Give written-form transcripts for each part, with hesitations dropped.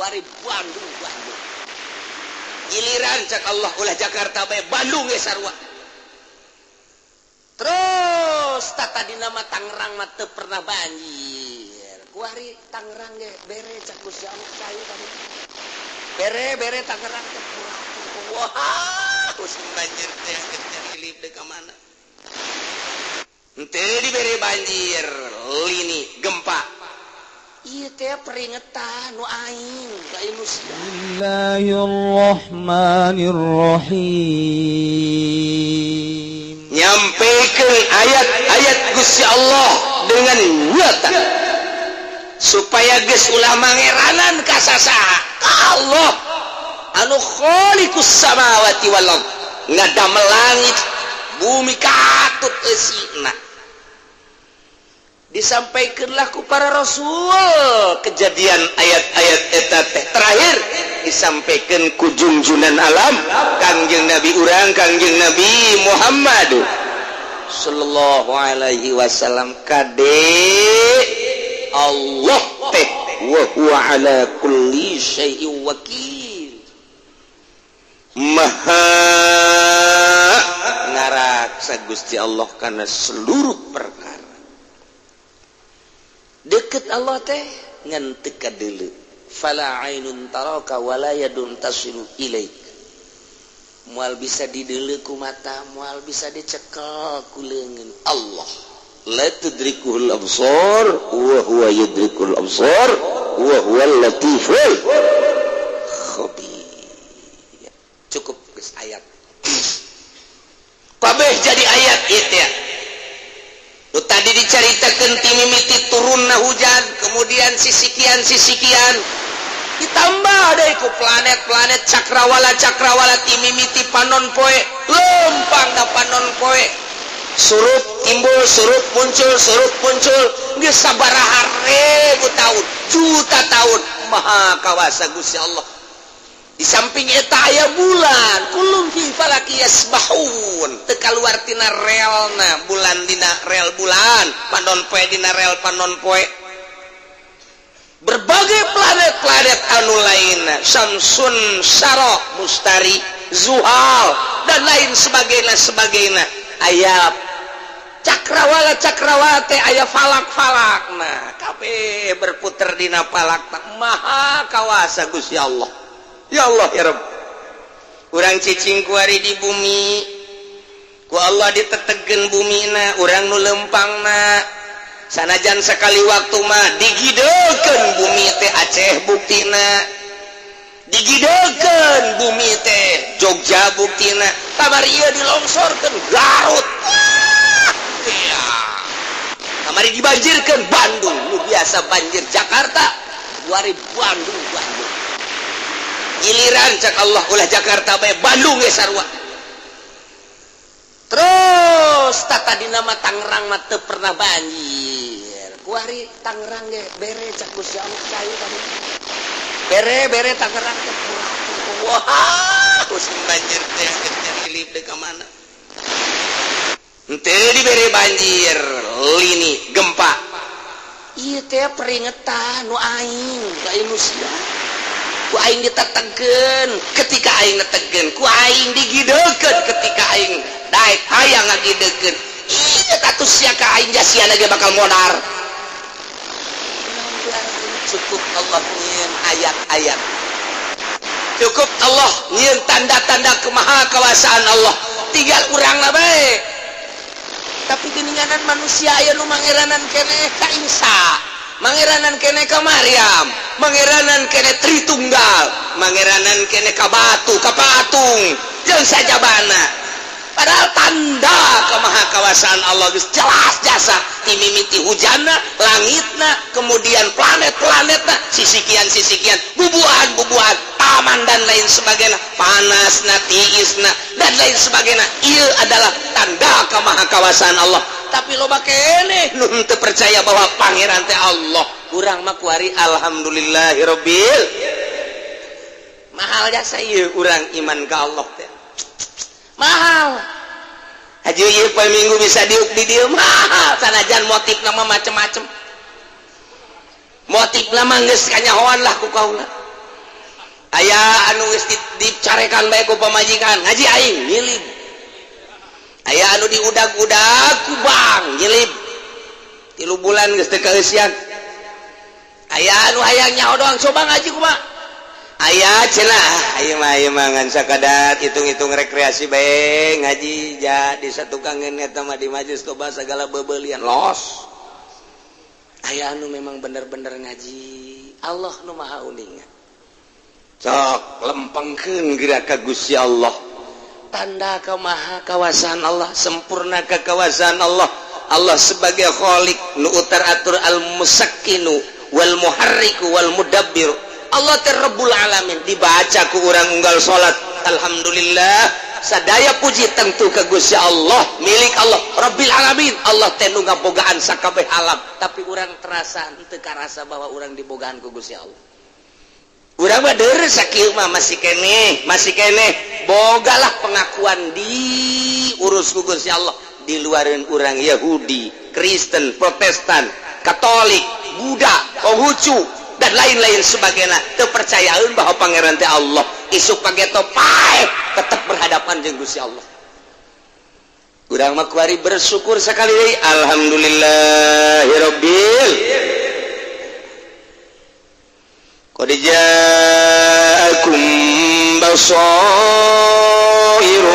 Kuari Bandung, Bandung. Giliran cak Allah, ulah Jakarta bae, Bandung ge sarua. Terus tata dina mah Tangerang mah teu pernah banjir. Kuari Tangerang ge bere cak Gusti Allah cai tadi. Bere bere Tangerang teh. Wah, musim banjir teh nyari deui ka mana? Henteu dibere banjir, lini gempa. Ieu teh peringetan nu aing ka manusia. Bismillahirrahmanirrahim. Nyampaikan ayat-ayat Gusti Allah dengan nyata supaya geus ulah mangeranan ka sasaha, ka Allah anu khaliqus samawati wal ard, ngadamel langit bumi katut eusina. Disampaikanlah ku para rasul kejadian ayat-ayat eta teh, terakhir disampaikan ku junjunan alam, Kangjeng Nabi urang, Kangjeng Nabi Muhammad sallallahu alaihi wasallam. Kade Allah teh wa huwa ala kulli syai'in wakil, maha ngaraksa Gusti Allah karena seluruh perkara. Deket Allah teh ngan teu kadeuleu. Fala ainun taraka wala yadun tasilu ilaik. Moal bisa dideuleu ku mata, moal bisa dicekel ku leungeun. Allah la tudrikuhul absar wa huwa yudrikul absar wa huwal latiful khabir. Cukup geus, ayat kabeh jadi ayat itu ya. Nu tadi diceritakan ti mimiti turunna hujan, kemudian sisikian sisikian, ditambah deui ku planet-planet, cakrawala cakrawala, ti mimiti panon poe lempang da panon poe, surup timbul, surup muncul, surup muncul, geus sabaraha ribu tahun, juta tahun. Maha kawasa Gusti Allah. Di samping eta aya bulan, kullun fi falaki yasbahun, teu kaluar tina relna. Bulan dina rel bulan, panon poe dina rel panon poe, berbagai planet-planet anu lain, Samsun, Syarok, Mustari, Zuhal, dan lain sebagainya sebagainya. Aya cakrawala cakrawala teh, aya falak-falak. Nah, kabeh berputar dina falak. Maha kawasa Gusti Allah. Ya Allah, ya Rabb. Urang cicing kuari di bumi, ku Allah ditetegen bumina, urang nu lempangna. Sanajan sekali waktu mah digidekeun bumi teh. Aceh buktina digidekeun bumi teh, Jogja buktina, kamari ieu dilongsorkeun Garut. Wah, iya. Kamari dibanjirkeun Bandung, nu biasa banjir Jakarta, kuari Bandung, Bandung. Giliran cak Allah, ulah Jakarta bae, Bandung ge sarua. Terus tata dina mah Tangerang mah teu pernah banjir. Kuari Tangerang ge bere cak Gusti Allah cai tadi. Bere bere Tangerang teh. Wah, musim banjir teh nyari deui ka mana? Henteu dibere banjir, lini gempa. Ieu teh peringetan nu aing ka manusia. Ku aing ditetegeun ketika aing netegeun, ku aing digidekeun ketika aing daek hayang ngagidekeun. Ieu katus sia ka aing jasian ge bakal modar. Cukup Allah nyieun ayat-ayat, cukup Allah nyieun tanda-tanda kemahakawasaan Allah, tinggal urang lah bae. Tapi geninganan manusia aya nu mangeranan keneh ka Isa, mangeranan keneh ka Maryam, mangeranan keneh Tritunggal, mangeranan keneh ka batu, ka patung jeung sajabana. Padahal tanda kemahakawasaan Allah geus jelas jasa, ti mimiti hujanna, langitna, kemudian planet-planetna, sisikian sisikian, bubuahan-bubuahan, taman, dan lain sebagainya, panasna, tiisna, dan lain sebagainya. Ieu adalah tanda kemahakawasaan Allah. Tapi loba keneh nu teu percaya bahwa pangeran teh Allah. Urang mah kuari alhamdulillahirabbil, mahal jasa ieu urang iman ka Allah teh mahal. Haji ieu poe Minggu bisa diuk di dieu mahal, sanajan motif nama macem-macem, motif nama geus kanyahoan lah ku kaula. Aya anu geus dicarekan bae ku pamajikan, ngaji aing nyilib. Aya anu diudag-udag ku bank, nyilib. 3 bulan geus teu kaeusian. Aya anu hayang nyaho doang, coba ngaji kumaha. Aya cenah, ayo mah, ayo mah ngan sakadar hitung-hitung rekreasi bae ngaji ja di satukangeun eta mah di majelis coba segala bebelian los. Aya anu memang bener-bener ngaji, Allah nu maha uninga. Sok lempengkeun geura ka Gusti Allah, tanda kemaha kawasaan Allah, sempurna kekawasaan Allah. Allah sebagai khalik nu utar atur, al musakkinu wal muharriku wal mudabbir. Allah teh Rabbul Alamin, dibaca ku urang unggal salat. Alhamdulillah, sadaya puji tentu ke Gusti Allah, milik Allah Rabbil Alamin. Allah teh nu ngabogaan sakabeh alam, tapi urang terasa teu karasa bahwa urang dibogaan ku Gusti Allah. Urang mah deureuh sakieu mah masih keneh, masih keneh bogalah pengakuan diurus ku Gusti Allah. Di luareun urang Yahudi, Kristen, Protestan, Katolik, Buddha, Konghucu, dan lain-lain sebagainya kepercayaan bahwa Pangeran teh Allah, isuk pageto paeh tetap berhadapan jeung Gusti Allah. Urang mah kuari bersyukur sekali deui, alhamdulillahirabbil. Qad ja'akum basairu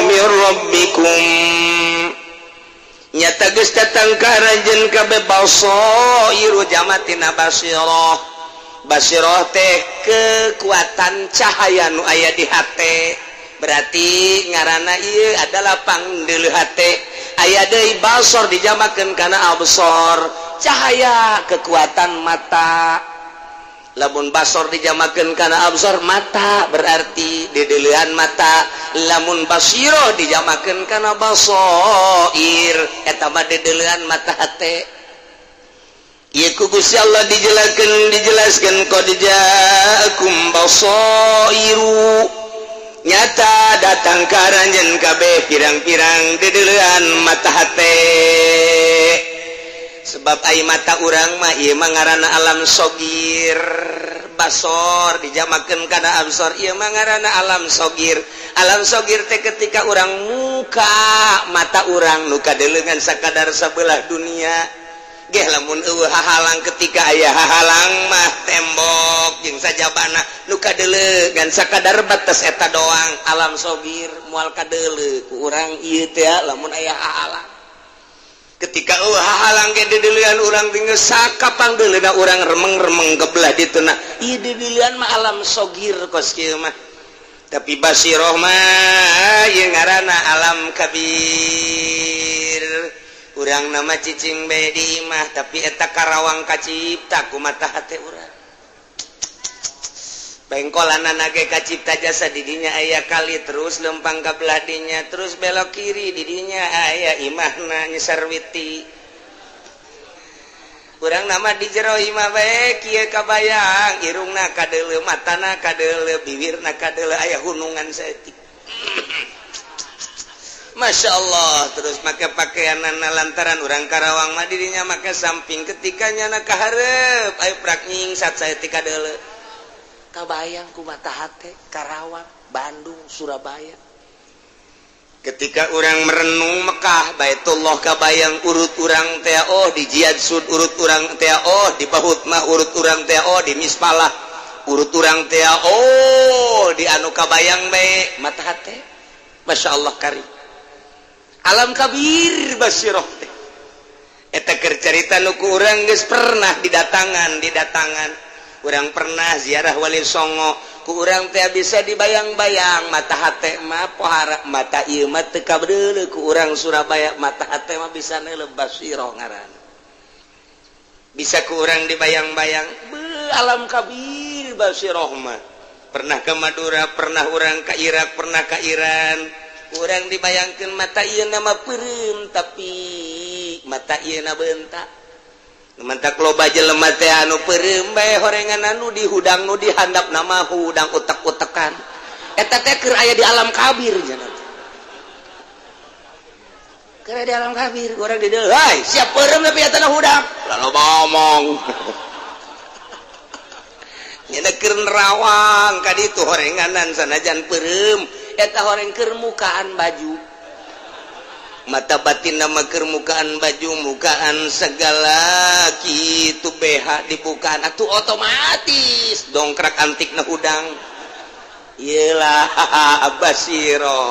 mir rabbikum, nyata geus datang ka aranjeun kabeh. Basairu jamatina basirah. Basirah teh kekuatan cahaya nu aya di hate, berarti ngaranna ieu adalah pangdeuleu hate. Aya deui basor dijamakeun kana absor, cahaya kekuatan mata. Lamun basor dijamakeun kana absor mata, berarti dedeleuan mata. Lamun basiro dijamakeun kana basoir, eta mah dedeleuan mata hate. Ieu ku Gusti Allah dijelaskeun, dijelaskeun qad ja'akum basairu, nyata datang ka aranjeun kabeh pirang-pirang dedeleuan mata hate. Sebab ai mata urang mah ieu mah ngaranna alam sogir. Basor dijamakeun kana absor, ieu mah ngaranna alam sogir. Alam sogir teh ketika urang muka mata urang nu kadeuleuan sakadar sabelah dunia geh, lamun eueuh hahalang. Ketika aya hahalang mah, tembok jeung sajabana, nu kadeuleuan sakadar batas eta doang, alam sogir, moal kadeuleu ku urang ieu teh lamun aya hahalang. Ketika halang ge dideulean urang tinggal sakapang deuleuna urang remeng-remeng ke belah dituna, ieu dideulean mah alam sogir kos kieu mah. Tapi basiroh mah ieu ngaranna alam kabir. Urang nama cicing bae di imah, tapi eta Karawang kacipta ku mata hate urang. Bengkolanana ge kacipta jasa. Didinya aya kali, terus lempang ka belah dinya, terus belok kiri, didinya aya imahna Nyi Sarwiti. Urang nama di jero imah bae kieu kabayang, irungna kadeuleu, matana kadeuleu, bibirna kadeuleu, aya hunungan saeutik. Masya Allah. Terus make pakaianana, lantaran urang Karawang mah dirinya make samping, ketika nyana kaharep ayo prak nyingsat saeutik kadeuleu, kabayang ku mata hate Karawang, Bandung, Surabaya. Ketika urang merenung Mekah, Baitullah kabayang urut urang teh, oh di Jihad Sud urut urang teh, oh di Bahut mah urut urang teh, oh di Mispalah urut urang teh, oh di anu kabayang bae mata hate. Masya Allah, kari alam kabir basiroh teh. Eta keur carita nu ku urang geus pernah didatangan, didatangan. Urang pernah ziarah Wali Songo, ku urang teh bisa dibayang-bayang mata hate mah. Pohara mata ieu mah teu kabeuleuh ku urang Surabaya, mata hate mah bisa neuleuh. Basiroh ngaran, bisa ku urang dibayang-bayang be alam kabir basiroh mah. Pernah ke Madura, pernah urang ke Irak, pernah ke Iran. Urang dibayangkan mata ieu nama peureum, tapi mata ieu na bentak. Mantak loba jelema teh anu peureum bae horengan anu di hudang, nu di handap nama hudang utek-utekan. Eta teh keur aya di alam kabir cenah. Keur aya di alam kabir, urang di dieu, "Hai, siap peureum tapi eta hudang." Lalu ngomong. Nya keur nerawang ka ditu horenganan, sanajan peureum eta horeng keur mukaan baju, mata batin nama keur mukaan baju, mukaan segala kitu, BH dibukaan atuh otomatis dongkrak antik na hudang. Iyalah, basiro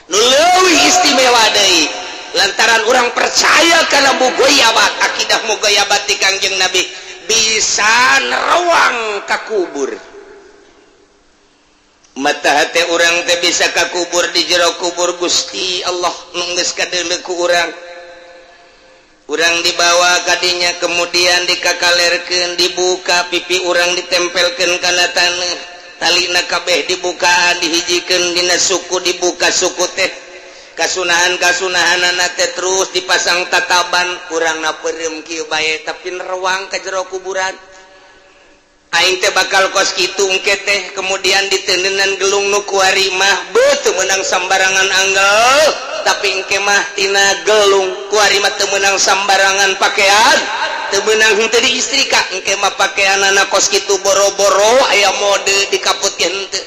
nu leuwih istimewa deui lantaran orang percaya karena mugoyabat, akidah mugoyabat di Kangjeng Nabi, bisa nerawang ka kubur. Mata hati orang teh bisa ka kubur, di jero kubur Gusti Allah nu geus kadeuleu ku urang. Urang dibawa kadinya, kemudian dikakalerkeun, dibuka pipi urang, ditempelkeun kana taneuh, talina kabeh dibukaan, dihijikeun dina suku, dibuka suku teh, kasunahan kasunahanana teh, terus dipasang tataban. Urang na peureum kieu bae, tapi nerawang ka jero kuburan. Aing teh bakal kos kitu engke teh. Kemudian ditendenan gelung nu kuari mah beuh menang sambarangan anggel, tapi engke mah tina gelung kuari mah teu meunang sambarangan pakaian, teu meunang henteu diistrika. Engke mah pakaianana kos kitu, boro-boro aya mode, dikaputkeun henteu.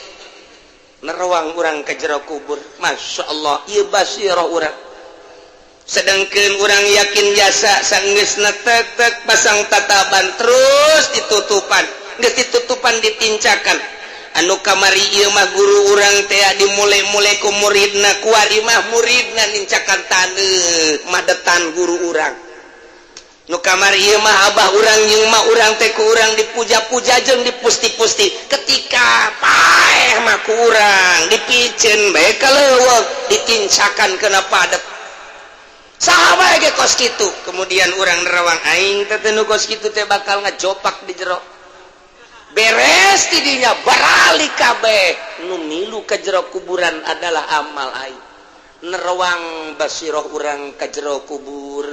Nerawang urang ke jero kubur, Masya Allah, ieu basirah urang. Sedangkan urang yakin jasa sanggeusna tek tek pasang tataban, terus ditutupan, geus ditutupan ditincakan. Anu kamari ieu mah guru urang teh dimulai-mulai ku muridna, kuari mah muridna nincakan taneuh madetan guru urang. Nu kamari ieu mah abah urang jeung mah urang teh ku urang dipuja-puja jeung dipusti-pusti, ketika paeh mah ku urang dipiceun bae ka leuweung, ditincakan kena padet. Saha bae ge kos kitu. Kemudian urang nerawang, aing teh nu kos kitu teh bakal ngajopak di jero. Beres tidinya baralik kabeh, nu milu ka jero kuburan adalah amal aing. Nerawang basiroh urang ka jero kubur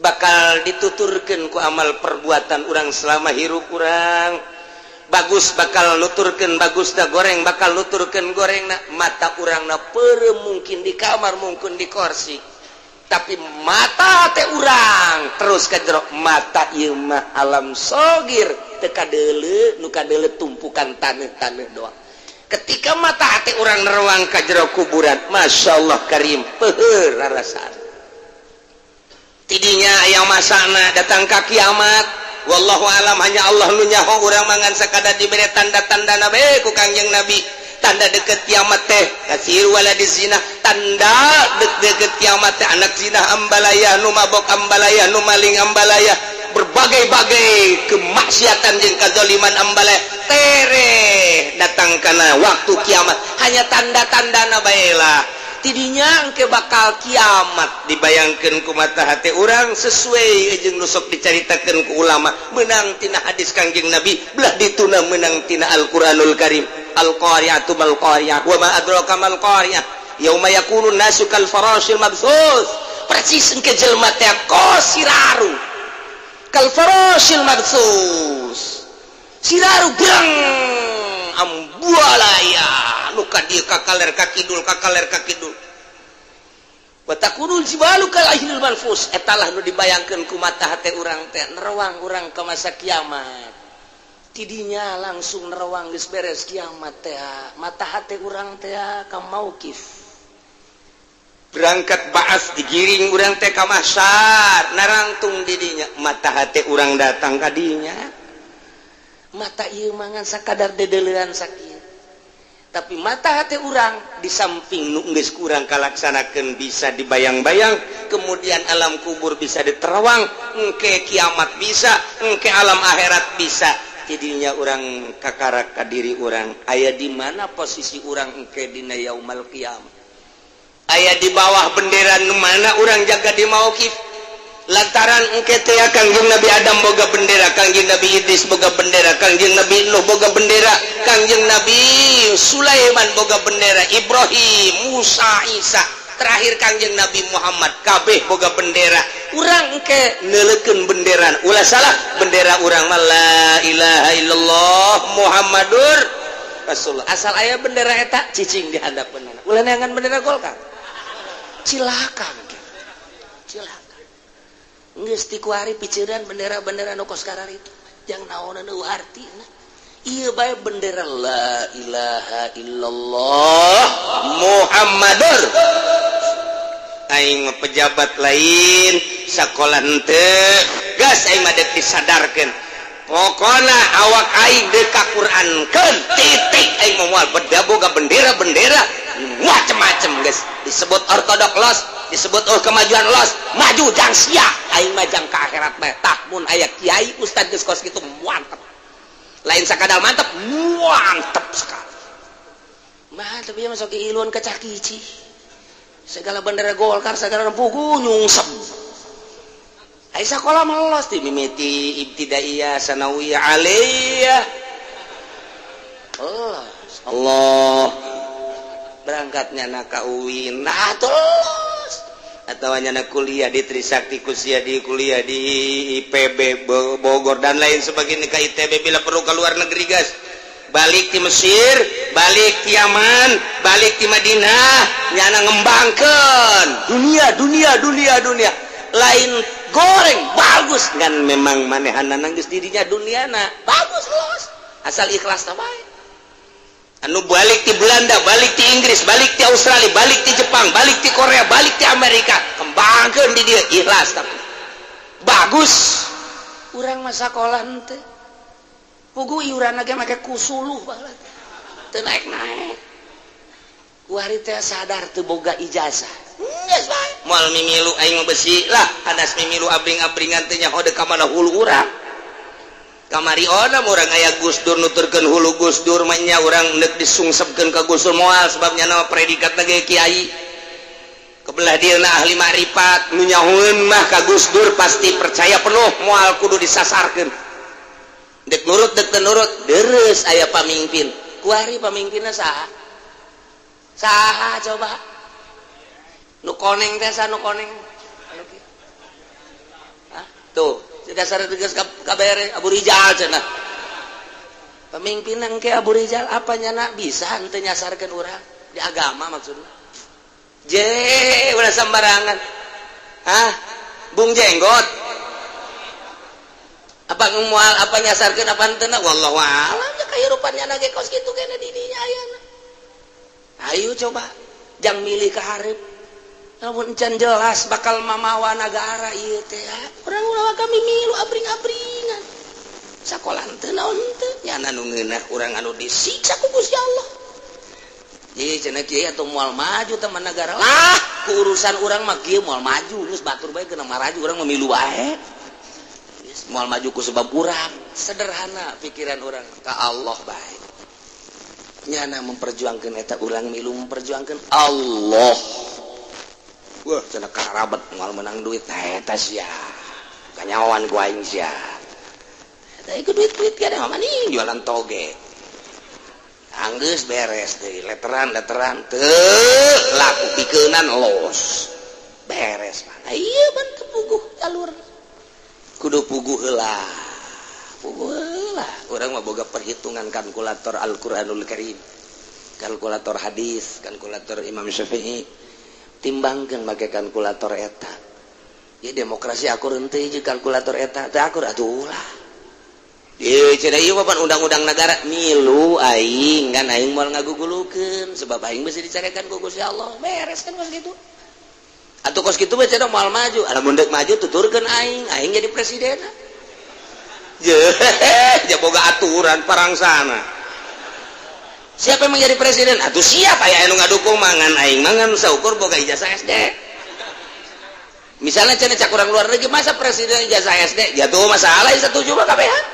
bakal dituturkeun ku amal perbuatan urang selama hirup urang. Bagus bakal nuturkeun bagus da, goreng bakal nuturkeun goreng na. Mata urang na peureum, mungkin di kamar, mungkin di kursi, tapi mata teh urang terus ka jero. Mata ieu mah alam sogir, teu kadeuleu, nu kadeuleu tumpukan taneuh-taneuh doang. Ketika mata hati urang nerawang ka jero kuburan, Masya Allah karim, peuheur rarasaan tidinya. Yang masana datang ka kiamat, wallahu alam, hanya Allah nu nyaho. Urang mangan sakadar dibere tanda-tanda nabi ku Kangjeng Nabi. Tanda deket kiamat teh kasir wala di zina, tanda deket kiamat teh anak zina ambalaya, nu mabok ambalaya, nu maling ambalaya, berbagai-bagai kemaksiatan jeung kazaliman ambalaya. Tere datang karena waktu kiamat hanya tanda-tanda na bae lah. Tidinya engke bakal kiamat dibayangkan ku mata hati urang sesuai jeung nu sok dicaritakeun ku ulama, menang tina hadis Kangjeng Nabi, belah dituna menang tina Al-Qur'anul Karim. Al-qari'atu mal qari'ah, wa ma adraka mal qari'ah, yauma yakunun nasu kal farashil mabthus. Persis engke jelema teh kos siraru, kal farashil mabthus, siraru grang ambualaya nu ka dieu, ka kaler ka kidul, ka kaler ka kidul, wa takunul jibalu kal ihnil manfus. Eta lah nu dibayangkeun ku mata hate urang teh. Nerawang urang ke masa kiamat, tidinya langsung nerawang, geus beres kiamat teh, mata hate urang teh ka mauqif, berangkat baas, digiring urang teh ka mahsyar, narangtung didinya mata hate urang datang kadinya. Mata ieu mangan sakadar dedelean sakieu, tapi mata hati urang di samping nu geus kurang kalaksanakeun bisa dibayang-bayang, kemudian alam kubur bisa diterawang, engke kiamat bisa, engke alam akhirat bisa. Jadinya urang kakarak ka diri urang, aya di mana posisi urang engke dina yaumal kiamat, aya di bawah bendera nu mana urang jaga di mauqif. Lantaran engke teh Kangjeng Nabi Adam boga bendera, Kangjeng Nabi Idris boga bendera, Kangjeng Nabi Nuh boga bendera, Kangjeng Nabi Sulaiman boga bendera, Ibrahim, Musa, Isa, terakhir Kangjeng Nabi Muhammad, kabeh boga bendera. Urang engke neuleukeun bendera, ulah salah bendera urang mah la ilaha illallah Muhammadur Rasulullah. Asal aya bendera eta, cicing di handapeunana. Ulah neangan bendera Golkar, cilaka, cilaka. Geus ti kuari piceran bendera-bendera nu kos itu, jang naonan eueuh artina. Ieu bae bendera la ilaha illallah Muhammadur. Aing pejabat lain sakola henteu geus aing mah deuk disadarkeun. Pokona awak aing deuk ka Qur'ankeun titik aing moal beda boga bendera-bendera macem-macem geus disebut ortodok los, disebut oh kemajuan los, maju jang sia aing mah jang ka akhirat mah. Tah mun aya kiai ustad geus kos kitu mantep. Lain sakadar mantep, mantep sekali. Mantep ieu masuk iluan kacakici. Segala bendera Golkar segala pugu nyungsep. Ai sakola mah los ti mimiti ibtidaiyah, sanawiyah, aliyah. Los. Allah berangkatnya na ka UIN nah terus atau nyana kuliah di Trisakti kusia di kuliah di IPB Bogor dan lain sebagainya ke ITB bila perlu ke luar negeri guys balik di Mesir balik di Yaman balik di Madinah nyana ngembangkan dunia dunia dunia dunia lain goreng bagus kan memang manehana geus dirinya duniana bagus los asal ikhlas ta bae. Anu balik di Belanda, balik di Inggris, balik di Australia, balik di Jepang, balik di Korea, balik di Amerika, kembangkan di dia ikhlas tapi bagus. Urang mah sakola henteu pugu iuran ge make kusuluh baheula teu naek-naek. Kuari teh sadar teu boga ijazah. Geus bae. Moal mimilu aing mah besi lah, hadas mimilu abring-abringan teh nyaho deuk ka mana hulu urang. Kamari ona urang aya Gus Dur nuturkeun hulu Gus Dur mah nya urang neuk disungsepkeun ka Gus Dur moal sebab nya nama predikatna ge kiai. Kebelah dieuna ahli makrifat nu nyahoeun mah ka Gus Dur pasti percaya penuh moal kudu disasarkeun. Dek nurut dek teu nurut deres aya pamimpin. Kuari pamimpinna saha? Saha coba? Nu koneng teh saha nu koneng? Anu kieu. Hah? Tuh, dasar tegas kabere Abu Rijal cenah. Pemimpin ke Abu Rijal apa nyana bisa henteu nyasarkeun urang di agama maksudna. Je ulah sembarangan. Hah? Bung Jenggot. Apa moal apa nyasarkeun apa henteu wallahu a'lam ya kahirupan nyana ge kos kitu kene di dinya ayana. Ayo coba jang milih ka hareup. Lamun encan jelas bakal mamawa nagara ieu teh urang ulah kami milu abring-abringan. Sakola henteu naon henteu nyana nu ngeunah urang anu disiksa ku Gusti Allah. Jadi cenah kiai atuh moal maju teman negara lah ku urusan urang mah kieu moal maju geus batur bae kena maraju urang mah milu bae. Geus moal maju ku sebab urang sederhana pikiran urang ka Allah bae. Nyana memperjuangkeun eta urang milu memperjuangkeun Allah. Wah cenah karabat moal menang duit eta sia. Kanyawan ku aing sia. Eta ieu duit-duit kada mah maning jualan toge. Anggeus beres deui letteran-letteran teu laku pikeunan los. Beres mah. Ieu ban teu puguh jalur. Kudu puguh heula. Puguh heula. Urang mah boga perhitungan kalkulator Al-Qur'anul Karim. Kalkulator hadis, kalkulator Imam Syafi'i. Timbangkeun make kalkulator eta. Ya demokrasi akur henteu jeung kalkulator eta, teu akur atuh ulah. Ieu cenah ieu mah undang-undang negara milu aing kan aing moal ngagugulukeun sebab aing bisi dicarekan ku Gusti Allah. Beres kan kos kitu. Atuh kos kitu mah cenah moal maju. Lamun deuk maju tuturkeun aing, aing jadi presiden. Je, boga aturan parangsana. Siapa yang menjadi presiden? Atuh siap aya anu ngadukung mangan aing mangan saukur boga ijazah SD. Misalnya cenah cak urang luar negeri masa presiden ijazah SD? Ya tuh masalah setuju mah kabehan.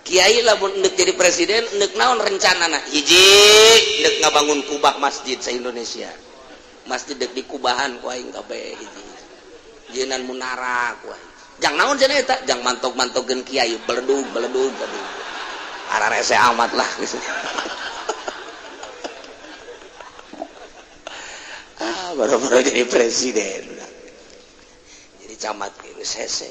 Kiai lamun endek jadi presiden endek naon rencanana? Hiji endek ngabangun kubah masjid sa Indonesia. Masjid dek di kubahan ku aing kabeh hiji. Jeunan munara ku aing. Jang naon cenah eta? Jang mantok-mantogkeun kiai beledug beledug aduh. Ararese amat lah geus. Ah, baru-baru jadi presiden. Jadi camat geus hese.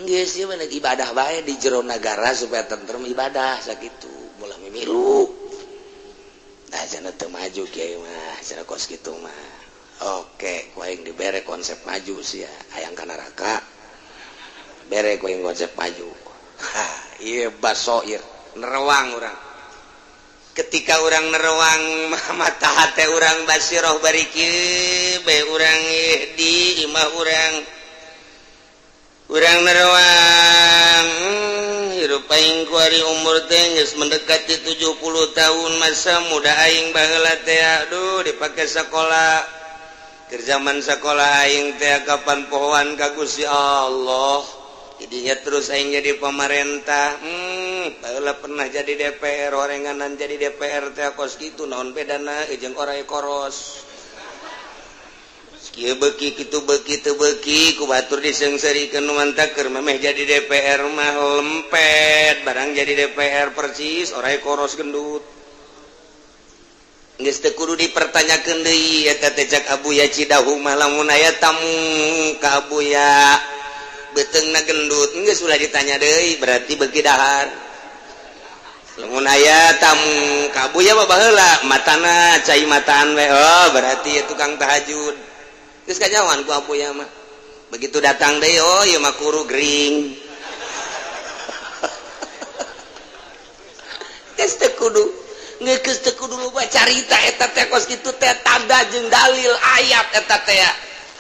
Geus ieu mah ibadah bae di jero nagara supaya tentrem ibadah sakitu moal mimilu. Nah cenah teu maju kiai mah, cenah kos kitu mah. Oke, ku aing dibere konsep maju sia, hayang ka neraka. Bere ku aing konsep maju. Ha, ieu basoir. Nerewang urang. Ketika urang nerewang mata hate urang basiroh bari kieu bae urang di imah urang. Urang nerewang hirup aing kuari umur teh geus mendekati 70 tahun, masa muda aing baheula teh aduh dipake sekolah. Keur zaman sekolah aing teh kapan pohoan ka Gusti Allah. Jadinya terus aing jadi pemerintah. Baheula pernah jadi DPR, orenganan jadi DPR teh kos kitu naon bedana jeung oray koros. Kieu beuki kitu beuki teu beuki ku batur diseungseurikeun nu mantak keur memeh jadi DPR mah lempet, barang jadi DPR persis oray koros gendut. Geus teu kudu dipertanyakeun deui eta teh cak Abuya Cidahu mah lamun aya tamu ka Abuya beuteungna gendut geus ulah ditanya deui, berarti beuki dahar. Lamun aya tamu ka Abuya mah baheula matana cai mataan we, oh berarti ieu tukang tahajud. Geus kanyawan ku Abuya mah. Begitu datang deui, oh ieu mah kuru gering. Geus teu kudu, geus teu kudu loba carita eta teh kos kitu teh tanda jeung dalil ayat eta teh.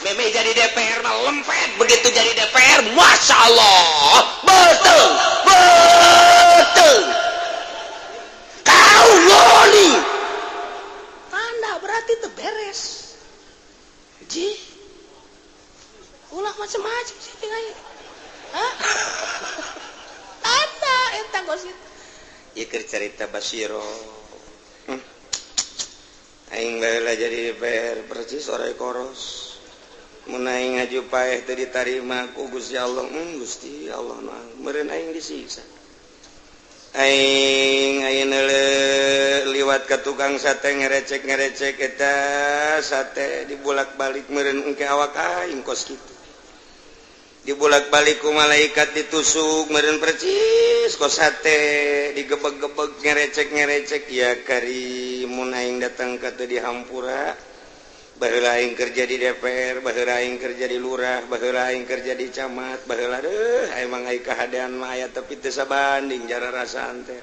Memeh jadi DPR mah lempet, begitu jadi DPR Masya Allah betul betul kau loli tanda berarti itu beres. Ji ulah macam-macam sih tinggal tanda eta kos kitu ieu keur carita basiro. Aing baheula jadi DPR persis oray koros. Mun aing ngaju paeh teu ditarima ku Gusti Allah, Gusti Allah mah meureun aing disiksa. Aing ayeuna liwat ka tukang sate ngerecek-ngerecek eta sate dibulak-balik meureun engke awak aing kos kitu. Dibulak-balik ku malaikat ditusuk meureun percis kos sate digebeg-gebeg ngerecek-ngerecek ya kari mun aing datang ka teu dihampura. Baheula aing kerja di DPR, baheula aing kerja di lurah, baheula aing kerja di camat, baheula deuh emang aing kahadean mah aya tapi teu sabanding jara rasaan teh.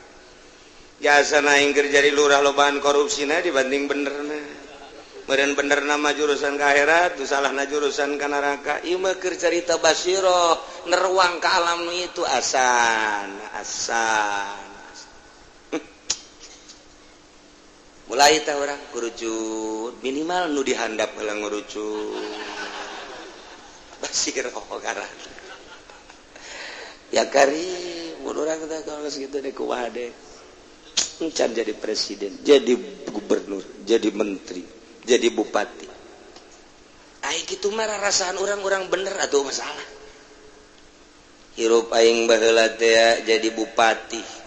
Jasana aing kerja di lurah lobaan korupsina dibanding benerna. Meureun benerna mah jurusan ka akhirat, tu salahna jurusan ka neraka. Ieu mah keur carita basiroh, neruang ka alam nu itu asan, asan. Mulai teh orang kurucut minimal nu dihandap heula ngurucut basiroh ngaran ya kari mun urang teh kalau geus kitu deh kumaha deh encan jadi presiden, jadi gubernur, jadi menteri, jadi bupati. Ai kitu mah rarasaan urang-urang bener atuh masalah hirup aing baheula teh jadi bupati.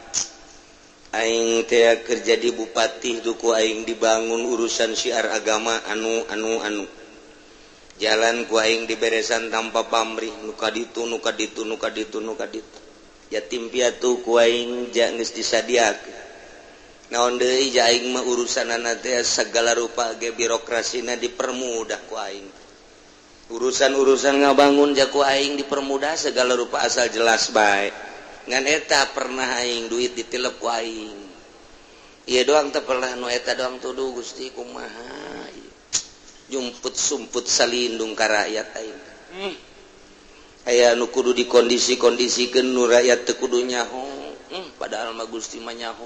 Aing teh kerja di bupati duku aing dibangun urusan syiar agama anu anu anu jalan ku aing diberesan tanpa pamrih nu ka ditu nu ka ditu nu ka ditu nu ka ditu yatim piatu ku aing ja geus disadiakeun naon deui ja aing mah urusanana teh segala rupa ge birokrasina dipermudah ku aing urusan-urusan ngabangun ja ku aing dipermudah segala rupa asal jelas bae. Ngan eta pernah aing duit ditilep ku aing ieu doang teh pernah nu eta doang tuduh Gusti kumaha jumput sumput salindung ka rakyat aing. Aya nu kudu dikondisi-kondisikeun nu rakyat teu kudu nyaho, padahal mah Gusti mah nyaho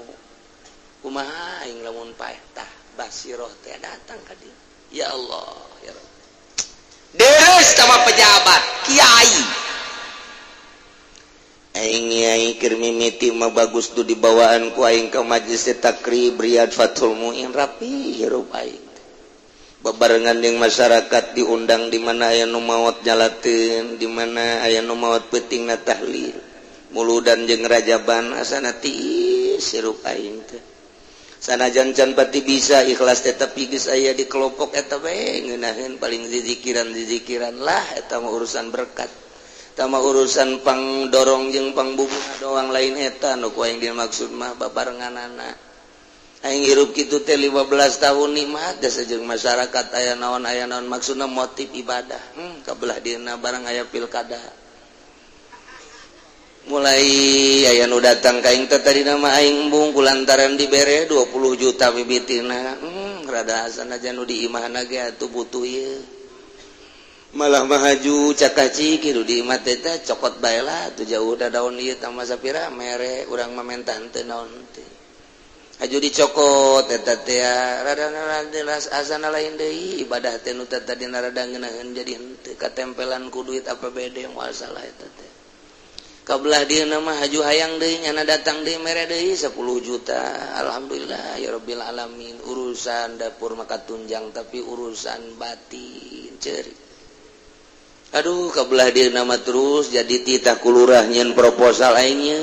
kumaha aing lamun paeh tah basiroh teh datang ka dieu ya Allah ya Rabb. Deus sama pejabat kiai aing aing keur mimiti mah bagus tuh dibawaan ku aing ke majelis takrib Riyad Fathul Muin rapi hirup aing bebarengan jeung masyarakat diundang di mana aya nu maot nyalateun, di mana aya nu maot peutingna tahlil muludan jeung rajaban asana tiis hirup aing teh sanajan can pati bisa ikhlas teh tapi geus aya di kelompok eta bae ngeunaheun paling zizikiran-zizikiran lah eta mah urusan berkat. Tama urusan pang dorong jeung pang bubuna doang lain eta nu ku aing dimaksud mah babarenganana. Aing hirup kitu teh 15 tahun nikmat dasa jeung masyarakat aya naon maksudna motif ibadah. Kabelah dieuna barang aya pilkada. Mulai aya nu datang ka aing teh, tadi nama aing embung kulantaran dibere 20 juta mimitina. Rada sanajan nu di imahna ge atuh butuh ieu, malah mahaju cakaci kitu di imah teh, cokot bae lah tuh, jauh da daun ieu tambah sapira mere urang mah menta teu naon teh. Aju dicokot eta teh, rada asana lain deui ibadah teh, nu tadi rada ngeunaheun jadi henteu, katempelan ku duit APBD. Moal salah eta teh. Kabelah dia nama haju hayang deui, nyana datang deui, mere deui 10 juta. Alhamdulillah ya rabbil alamin, urusan dapur maka tunjang, tapi urusan batin ceri. Aduh, kabelah dia nama terus jadi titah ku lurah nyieun proposal aingnya.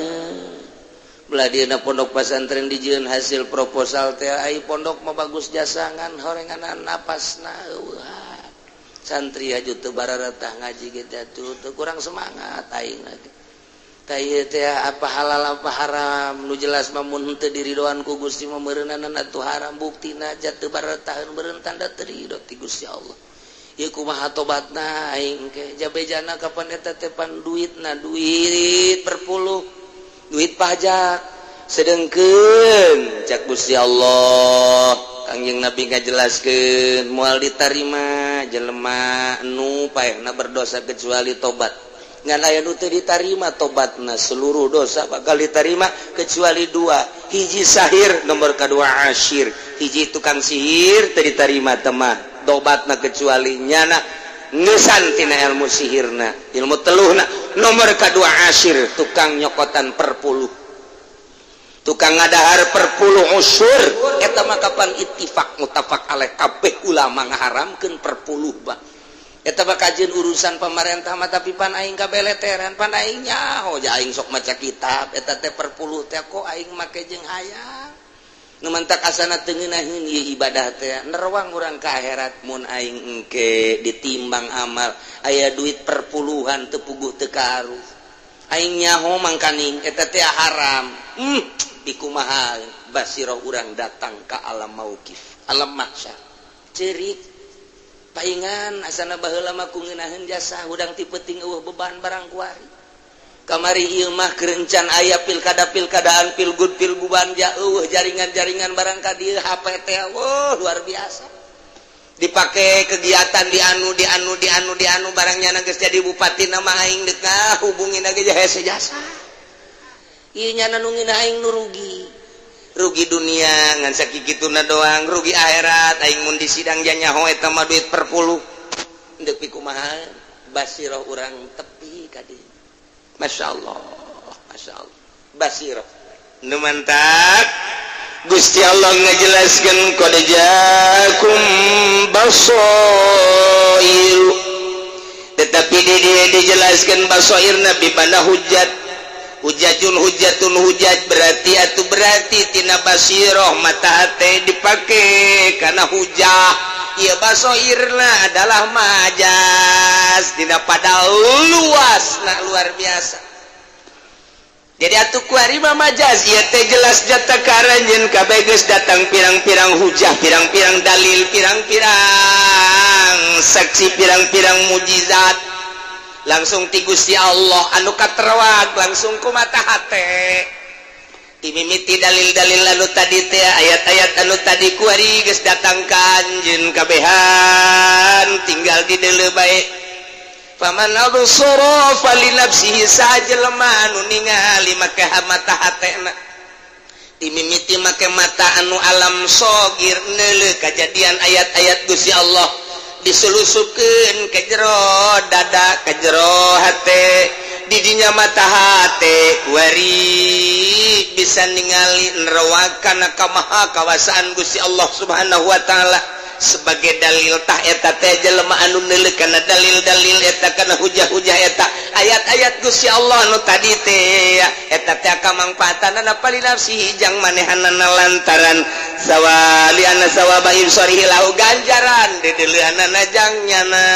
Belah dieuna pondok pesantren dijieun hasil proposal teh. Ai pondok mah bagus jasangan horenganan napasna eueuh, santri aju teu bararatah ngaji gitu atuh, teu kurang semangat aing lagi. Tah ieu teh apa halal apa haram, nu jelas mah mun teu diridoan ku Gusti mah meureunana atuh haram. Buktina ja teu bararataheun, meureun tanda teu ridho ti Gusti Allah. Ieu kumaha tobatna aing ke jabejana kapan eta teh? Pan duitna duit berpuluh, duit pajak. Sedengkeun cak Gusti Allah, Kangjeng Nabi ngajelaskeun, moal ditarima jelema nu paehna berdosa kecuali tobat. Ngan aya nu teu ditarima tobatna, seluruh dosa bakal ditarima kecuali dua: hiji sahir, nomor kedua asyir. Hiji tukang sihir, teu ditarima temah tobatna kecuali nyana ngesan tina ilmu sihirna, ilmu teluhna. Nomor kedua asyir, tukang nyokotan perpuluh, tukang ngadahar perpuluh, usur. Eta mah kapan ittifaq muttafaq alaih, kabeh ulama ngaharamkeun perpuluh. Bah, eta mah kajian urusan pemerintah mah, tapi pan aing kabeleteran, pan aing nyaho ja aing sok maca kitab eta teh perpuluh teh. Kok aing make jeung hayang nu mantak asana teu ngeunaheun ieu ibadah teh, nerawang urang ka akhirat mun aing engke ditimbang amal aya duit perpuluhan, teu puguh teu karuh. Aing nyaho mangkaning eta teh haram. Dikumaha basiroh urang datang ka alam mauqif, alam mahsyar, cerik paingan asana baheula mah ku ngeunaheun jasa hudang ti peuting eueuh beban barang kuari. Kamari ieu mah kerencan aya pilkada pilkadaan, pilgub pilguban, ja eueuh jaringan-jaringan barang ka dieu. HP teh, wah, luar biasa dipakai kegiatan di anu, di anu, di anu, di anu barangnya. Geus jadi bupati nama aing deuk hubungin ge hese jasa. Ieu nyana nu ngeunah, aing nu rugi, rugi dunia ngan sakikituna doang, rugi akhirat aing mun di sidang nyaho eta mah duit perpuluh. Deuk pikumaha basiroh urang tepi ka dieu? Masya Allah, Masya Allah, basiroh nu mantak Gusti Allah ngajelaskan qad ja'akum basoir, tetapi di dia dijelaskan basoir nabi mana hujat, hujatun, hujatun, hujat berarti atau berarti tina basiroh mata hati dipake karena hujah. Iya, basoirna adalah majas tidak pada luas, nah, luar biasa. Jadi atuh kuari mah majaz ieu teh jelas jata karanjeun kabeh geus datang pirang-pirang hujah, pirang-pirang dalil, pirang-pirang saksi, pirang-pirang mujizat langsung ti Gusti Allah anu katerawag langsung ku mata hate. Timimiti dalil-dalil anu tadi teh, ayat-ayat anu tadi kuari geus datang ka anjeun kabehan, tinggal di deuleu bae. Faman absara falinafsihi, sajelema anu ningali make mata hatena, timimiti make mata anu alam sogir neuleuh kajadian ayat-ayat Gusti Allah diselusupkeun ke jero dada, ke jero hate, didinya mata hate kuari bisa ningali nerawang kamaha kawasaan Gusti Allah Subhanahu wa Ta'ala sebagai dalil. Tah, eta teh jelema anu neuleuh kana dalil-dalil eta, kana hujah-hujah eta, ayat-ayat Gusti Allah nu tadi teh, eta teh kamangfaatanana falinafsihi jang manehanana, lantaran sawali anna sawaba ibsarihi lahu, ganjaran dideuleuanana jang nyana.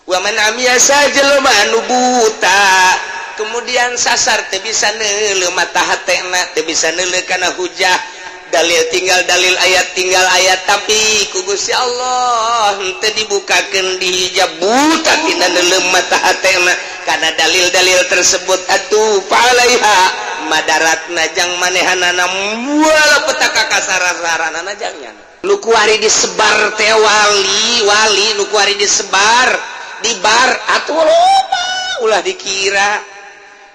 Wa man amiya, sajelema anu buta kemudian sasar, teu bisa neuleuh mata hatena, teu bisa neuleuh kana hujah dalil, tinggal dalil ayat, tinggal ayat, tapi ku Gusti Allah henteu dibukakeun, dihijab, buta tina neuleuh mata hatena. Karena dalil-dalil tersebut atuh fa'alaiha madaratna jang manehanana wala petaka kasara-sarana jangnya. Nu kuari disebar teh wali, wali nu kuari disebar dibar atuh loba, ulah dikira.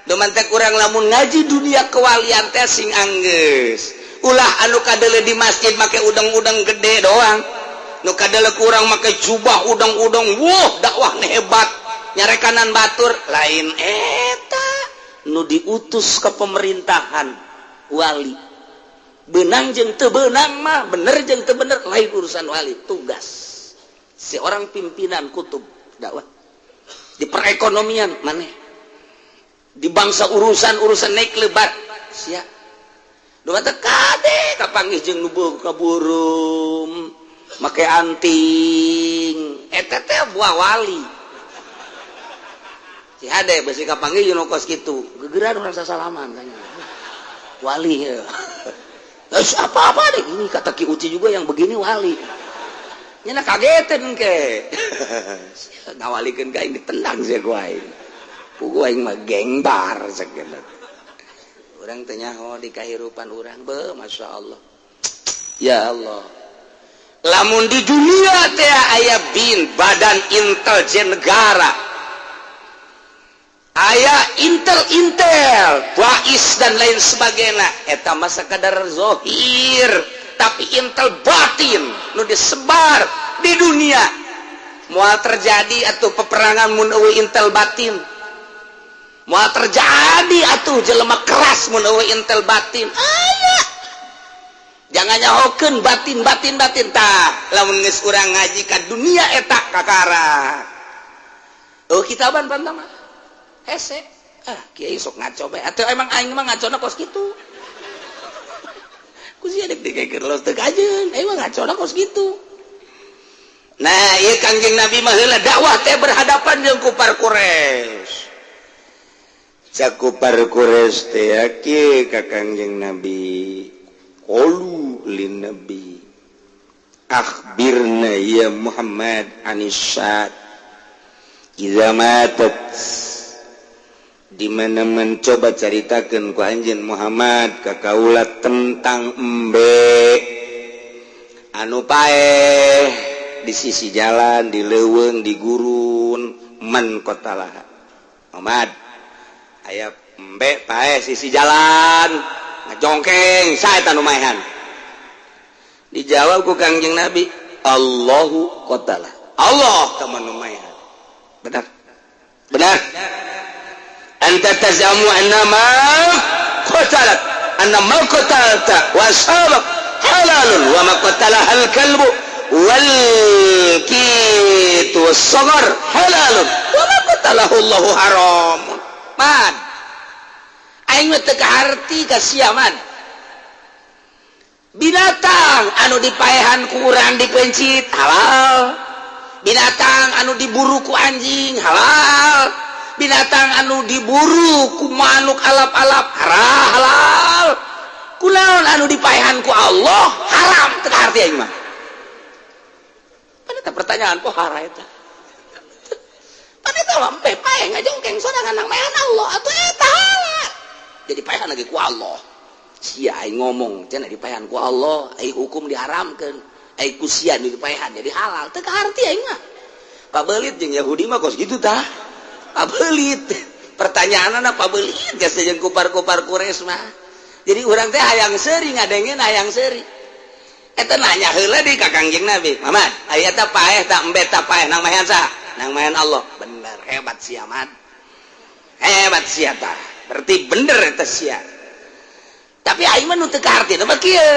Duman teh kurang lamun ngaji dunia kewalian teh sing anggeus. Ulah anu kadele di masjid make udang-udang gede doang. Nu kadele kurang make jubah udang-udang, wah, dakwah hebat, nyarekanan batur, lain eta nu diutus ke pemerintahan wali. Benang jeung teu beunang mah, bener jeung teu bener lain urusan wali, tugas seorang pimpinan kutub dakwah di perekonomian maneh, di bangsa urusan-urusan naik lebat sia. Dua teh kade kapanggih jeung nu kaburum make anting, eta teh buah wali. Si hade besi kapanggih jeung nu kos kitu, gegeran urang sasalaman tanya. Wali ya. Terus apa-apa deh ini kata Ki Uci juga yang begini wali. Nyana kagetin ke. Ngawalikeun ka aing ditendang sia ku aing. Pugu aing mah geng bar sakitu. Urang teh nyaho di kahirupan urang be, Masya Allah. Ya Allah. Lamun di dunia teh aya bin badan intelijen negara, aya intel-intel Bais dan lain sebagainya, eta mah sakadar zohir, tapi intel batin nu disebar di dunia moal terjadi atau peperangan mun eueuh intel batin, moal terjadi atuh jelema keras mun eueuh intel batin. Aya jangan nyahokeun batin, batin, batin. Tah, lamun geus urang ngaji ka dunia eta kakara, oh, kitaban pantang mah hese. Ah, kiai sok ngaco bae, atau emang aing mah ngacona kos kitu ku sia dek dikekeun los teu kajeun, aing mah ngacona kos kitu. Nah, ieu Kangjeng Nabi mah heula dakwah teh berhadapan jeung kupar Quraisy. Cak kupar Quraisy teh kieu ka Kangjeng Nabi, qalu lin nabi, akhbirna ya Muhammad anis syat idza matat. Di mana mencoba caritakeun ku anjeun Muhammad ka kaula tentang embe anu paeh di sisi jalan, di leuweung, di gurun. Man qatalaha? Muhammad, aya embe paeh sisi jalan ngajongkeng, saha eta nu maehan? Dijawab ku Kangjeng Nabi, Allahu qatala. Allah teman nu maehan. Benar, benar. Anta tazamu anna ma qatalat, anna ma qatalta wa ashabak halalun wa ma qatalaha al-kalbu wal kitu was-sagar halalun wa ma qatalahu Allahu haram. Man, aing mah teu kaharti ka sia, man. Binatang anu dipaehan ku urang dipencit halal, binatang anu diburu ku anjing halal, binatang anu diburu ku manuk alap-alap halal, kunaon anu dipaehan ku Allah haram? Teu kaharti aing mah. Pan eta pertanyaan pohara eta. Pan eta mah empe paeh ngajongkeng sorangan nang maehan Allah atuh, eta halal, jadi paehan lagi ku Allah. Sia aing ngomong cenah dipaehan ku Allah, ai hukum diharamkeun, ai ku sia nu dipaehan jadi halal. Teu kaharti aing mah. Pabelit jeung Yahudi mah kos kitu tah, pabelit pertanyaan, pabelit geus jeung kupar-kupar Quraisy mah. Jadi urang teh hayang seuri ngadengeun, hayang seuri eta nanya heula di ka Kangjeng Nabi Muhammad, aya ta paeh ta embe ta paeh nang maehan saha? Nang maehan Allah. Bener, hebat sia, Mat, hebat sia. Tah, berarti bener eta sia, tapi aing mah nu teu kaharti mah kieu: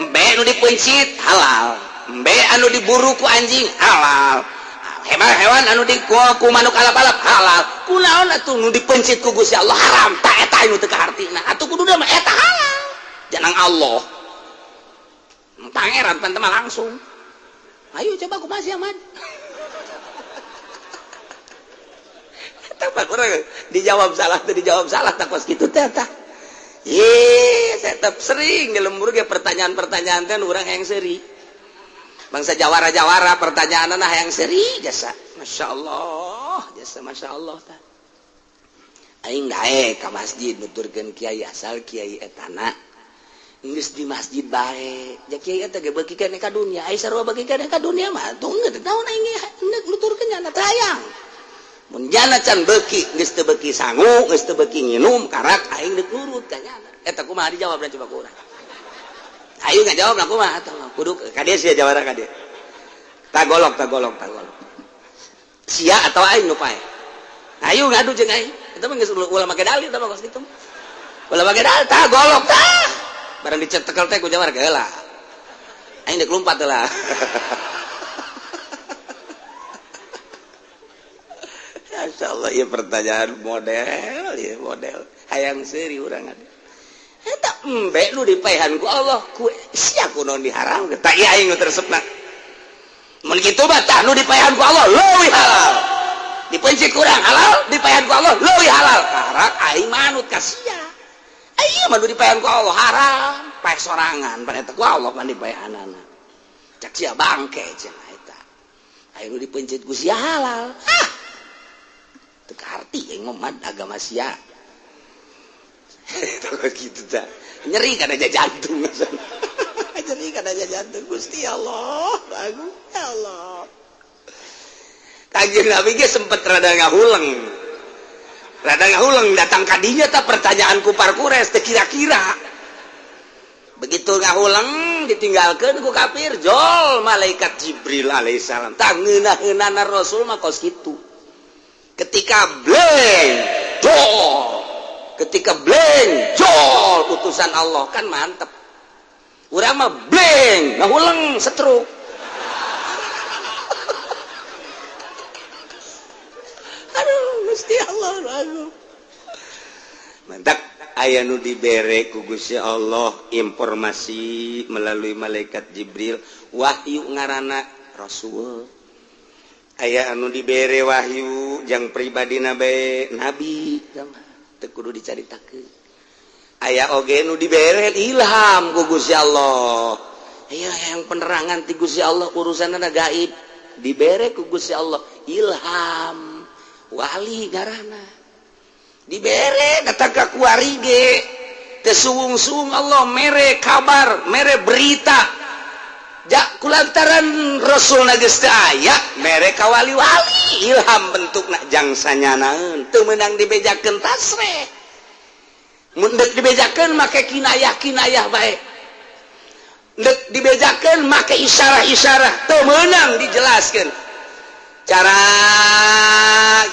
embe nu dipeuncit halal, embe anu diburu ku anjing halal, hewan hewan anu di ku manuk alap-alap halal, kunaon atuh nu dipencit ku Gusti Allah haram? Tak eta nu teu kahartina atuh, kudu mah eta halal jangan Allah pangeran pan mah langsung. Ayo coba kumaha sia, Man? Eta mah urang dijawab salah teh, dijawab salah tak kos kitu teh tah. Ye, saya tetap sering di lembur ge pertanyaan-pertanyaan teh urang yang seri. Bangsa jawara-jawara pertanyaan nah yang seri jasa. Masya Allah, jasa, Masya Allah tah. Aing daek ka masjid nuturkeun kiai asal kiai etana geus di masjid bae. Ja kiai eta ge beuki keneh ka dunya, ai sarua beuki keneh ka dunya mah tong teu naon aing geus nuturkeun nya teh hayang. Mun jana can beuki geus teu beuki sangu, geus teu beuki nginum, karak aing deuk nurut ka nyana. Eta kumaha dijawab dan coba ku urang. Ayo ngajawab lah kumaha atuh kudu ka dieu sia jawara ka dieu. Tagolok tagolok tagolok. Sia atau aing nu pae. Ayo ngadu jeung aing. Eta mah geus ulah make dalil eta mah kos kitu. Ulah make dalil tah golok tah. Barang dicetekel teh ku jawara geula. Aing deuk lumpat heula. Insyaallah ieu pertanyaan model ieu model. Hayang seuri urang atuh. Eta embe nu dipaehan ku Allah ku sia kunaon diharam tah ieu aing nu teresepna. Mun kitu mah tah nu dipaehan ku Allah leuwih halal. Dipencit kurang halal, dipaehan ku Allah leuwih halal. Karak aing manut ka sia. Aing mah nu dipaehan ku Allah haram, paeh sorangan pan eta ku Allah pan dipaehanana. Cak sia bangke cenah eta. Aing nu dipencit ku sia halal. Ah. Teu kaarti aing mah agama sia. Gitu dah. Nyeri kan aja jantung. Nyeri kan aja jantung Gusti Allah, agung ya Allah. Kanjeng Nabi ge sempet rada ngahuleng. Rada ngahuleng datang kadinya ta pertanyaan ku parkures teu kira-kira. Begitu ngahuleng ditinggalkeun ku kafir jol malaikat Jibril alaihissalam. Tah ngeunah-ngeunahna Rasul mah kos kitu. Ketika bleng jol, ketika bleng jol utusan Allah kan mantep. Urang mah bleng ngahuleng setruk. Aduh Gusti Allah aduh. Mantap aya nu dibere ku Gusti Allah informasi melalui malaikat Jibril wahyu ngaranna Rasul. Aya anu dibere wahyu jang pribadina bae nabi teu kudu dicaritakeun. Aya oge nu dibere ilham ku Gusti Allah. Aya yang penerangan ti Gusti Allah urusanna gaib dibere ku Gusti Allah ilham wali ngaranna. Dibere datang ka kuari ge teu suwung-suwung Allah mere kabar, mere berita. Jak kulantaran Rasul geus teu aya mere ka wali-wali ilham bentukna jang sanyanaeun teu meunang dibejakeun tasreh. Mun deuk dibejakeun make kinayah-kinayah bae. Deuk dibejakeun make isyarah-isyarah teu meunang dijelaskeun. Cara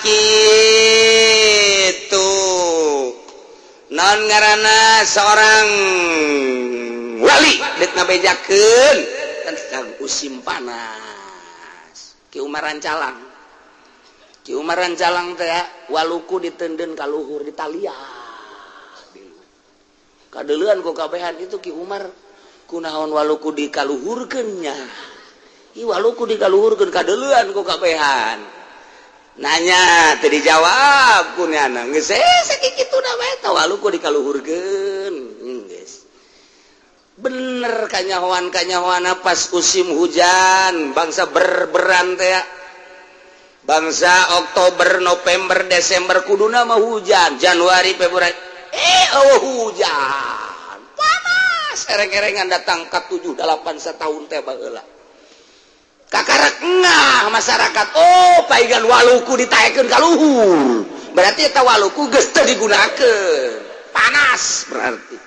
kitu naon ngaranna seorang wali deuk ngabejakeun tentang musim panas. Ki Umar Rancalang. Ki Umar Rancalang teh waluku diteundeun ka luhur ditaliah. Kadeuleun ku kabehan itu Ki Umar kunaon waluku dikaluhurkeun nya. Ih waluku dikaluhurkeun kadeuleun ku kabehan. Nanya teu dijawab ku nyana. Geus sakitu na bae tah waluku dikaluhurkeun. Geus. Bener kanyahoan kanyahoan pas musim hujan bangsa berberan teh bangsa Oktober November Desember kuduna mah hujan Januari Februari oh hujan panas ereng-erengan datang ka 7 8 setahun teh baheula kakarak ngah masyarakat oh paigan waluku ditaekeun ka luhur berarti eta waluku geus teu digunakeun panas berarti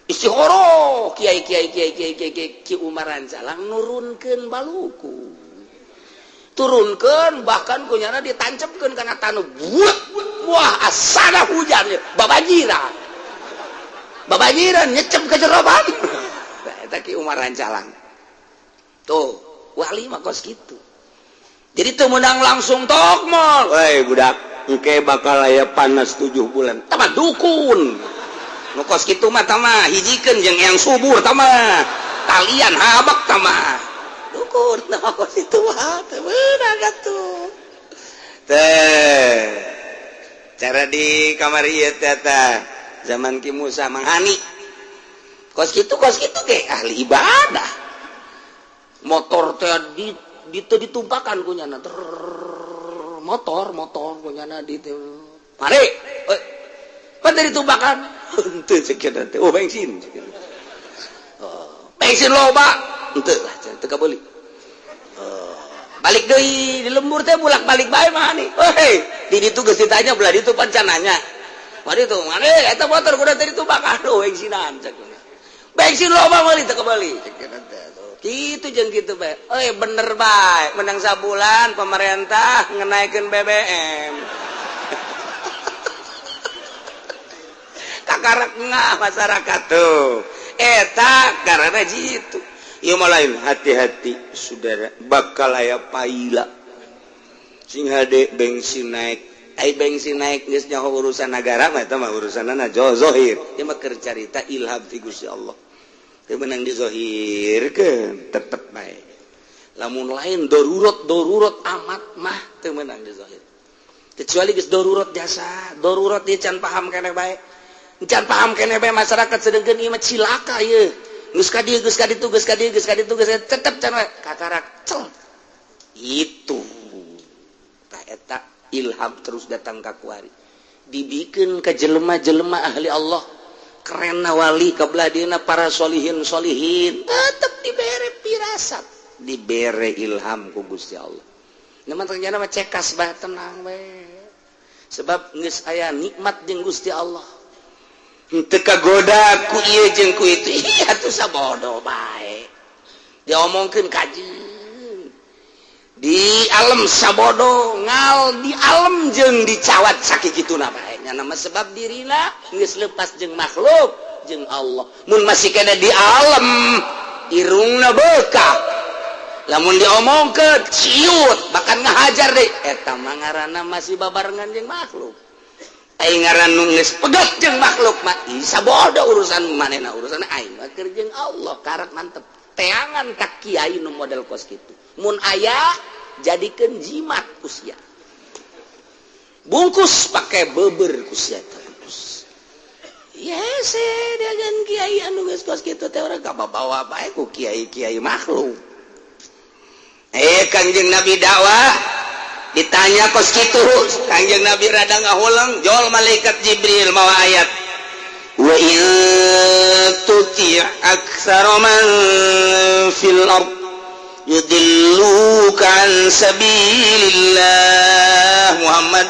istihoro kiai kiai kiai kiai kiai Ki Umar Rancalang nurunkeun baluku turunkeun bahkan kunyana ditancepkeun kana taneuh buat wah asana hujan babanjiran babanjiran nyecep ke jeroban eta Ki Umar Rancalang tuh wali mah kos kitu jadi teu meunang langsung tokmol euy budak engke bakal aya panas 7 bulan tah dukun nu kos kitu mah tah hijikeun jeung yang subur tah talian habak tah dukun tah kos kitu mah teu meunang atuh teh cara di kamar ieu teh tah zaman Ki Musa Manghani kos kitu ge ahli ibadah motor teh di ditumpakan ku nyana motor ku nyana di mari Pan dari tubakan henteu cek teh. Oh, bensin. Oh, bensin loba henteu lah, teu kabeuli. Oh, balik deui di lembur teh, bolak-balik bae mah nih. Hei, di ditu geus ditanya, belah ditu pancananya. Mari tuh, mana eta motor kudu tadi tubakan? Oh, bensinan cek. Bensin loba meuli teu kabeuli cek teh. Gitu jeung gitu bae. Eh, bener bae, menang sabulan pemerintah ngenaikeun BBM. Kakarak ngah masyarakat tuh. Eta karena jitu. Ieu mah lain, hati-hati saudara, bakal aya paila. Sing hade bensin naik. Ai bensin naik geus nyaho urusan negara mah, eta mah urusanna zohir. Ieu mah keur carita ilham ti Gusti Allah. Teu meunang dizohirkeun, tetep bae. Lamun lain darurat darurat amat mah teu meunang dizohir. Kecuali geus darurat jasa, darurat ieu can paham keneh bae. Can paham keneh bae masyarakat, sedengkeun ieu mah cilaka ieu. Geus ka dieu, geus ka ditu, geus ka dieu, geus ka ditu, geus tetep can we kakarak cel. Itu. Tah eta ilham terus datang ka kuari. Dibikeun ka jelema-jelema ahli Allah. Keren wali kabelah dieuna, para solihin solihin tetep dibere pirasat, dibere ilham ku Gusti Allah. Nah, ternyata mah cekas bae, tenang we. Sebab geus aya nikmat jeung Gusti Allah. Henteu kagoda ku ieu jeung ku itu. Iya tuh, sabodo bae. Diomongkeun kajeun. Di alam sabodo ngal di alam jeung dicawat sakituna bae. Nya nama sebab dirina geus lepas jeung makhluk jeung Allah. Mun masih kena di alam, irungna bekah. Lamun diomongkeun ciut, bahkan ngahajar deh. Eta mah ngaranna masih babarengan jeung makhluk. Ai ngaran nu geus pegat jeung makhluk mah sabodo urusan manehna, urusan aing mah keur jeung Allah, karak mantep. Teangan ka kiai nu model kos kitu. Mun aya, jadikeun jimat ku sia. Bungkus pakai beber ku sia terus. Yes, dengan kiai anu geus kos kitu teh urang kabawa bae ku kiai-kiai makhluk. Eh, Kangjeng Nabi dakwah ditanya kos kitu, Kangjeng Nabi rada ngahuleng, jol malaikat Jibril mawa ayat, wa in tuti' aktsara man fil ard yudilluka an sabilillah. Muhammad,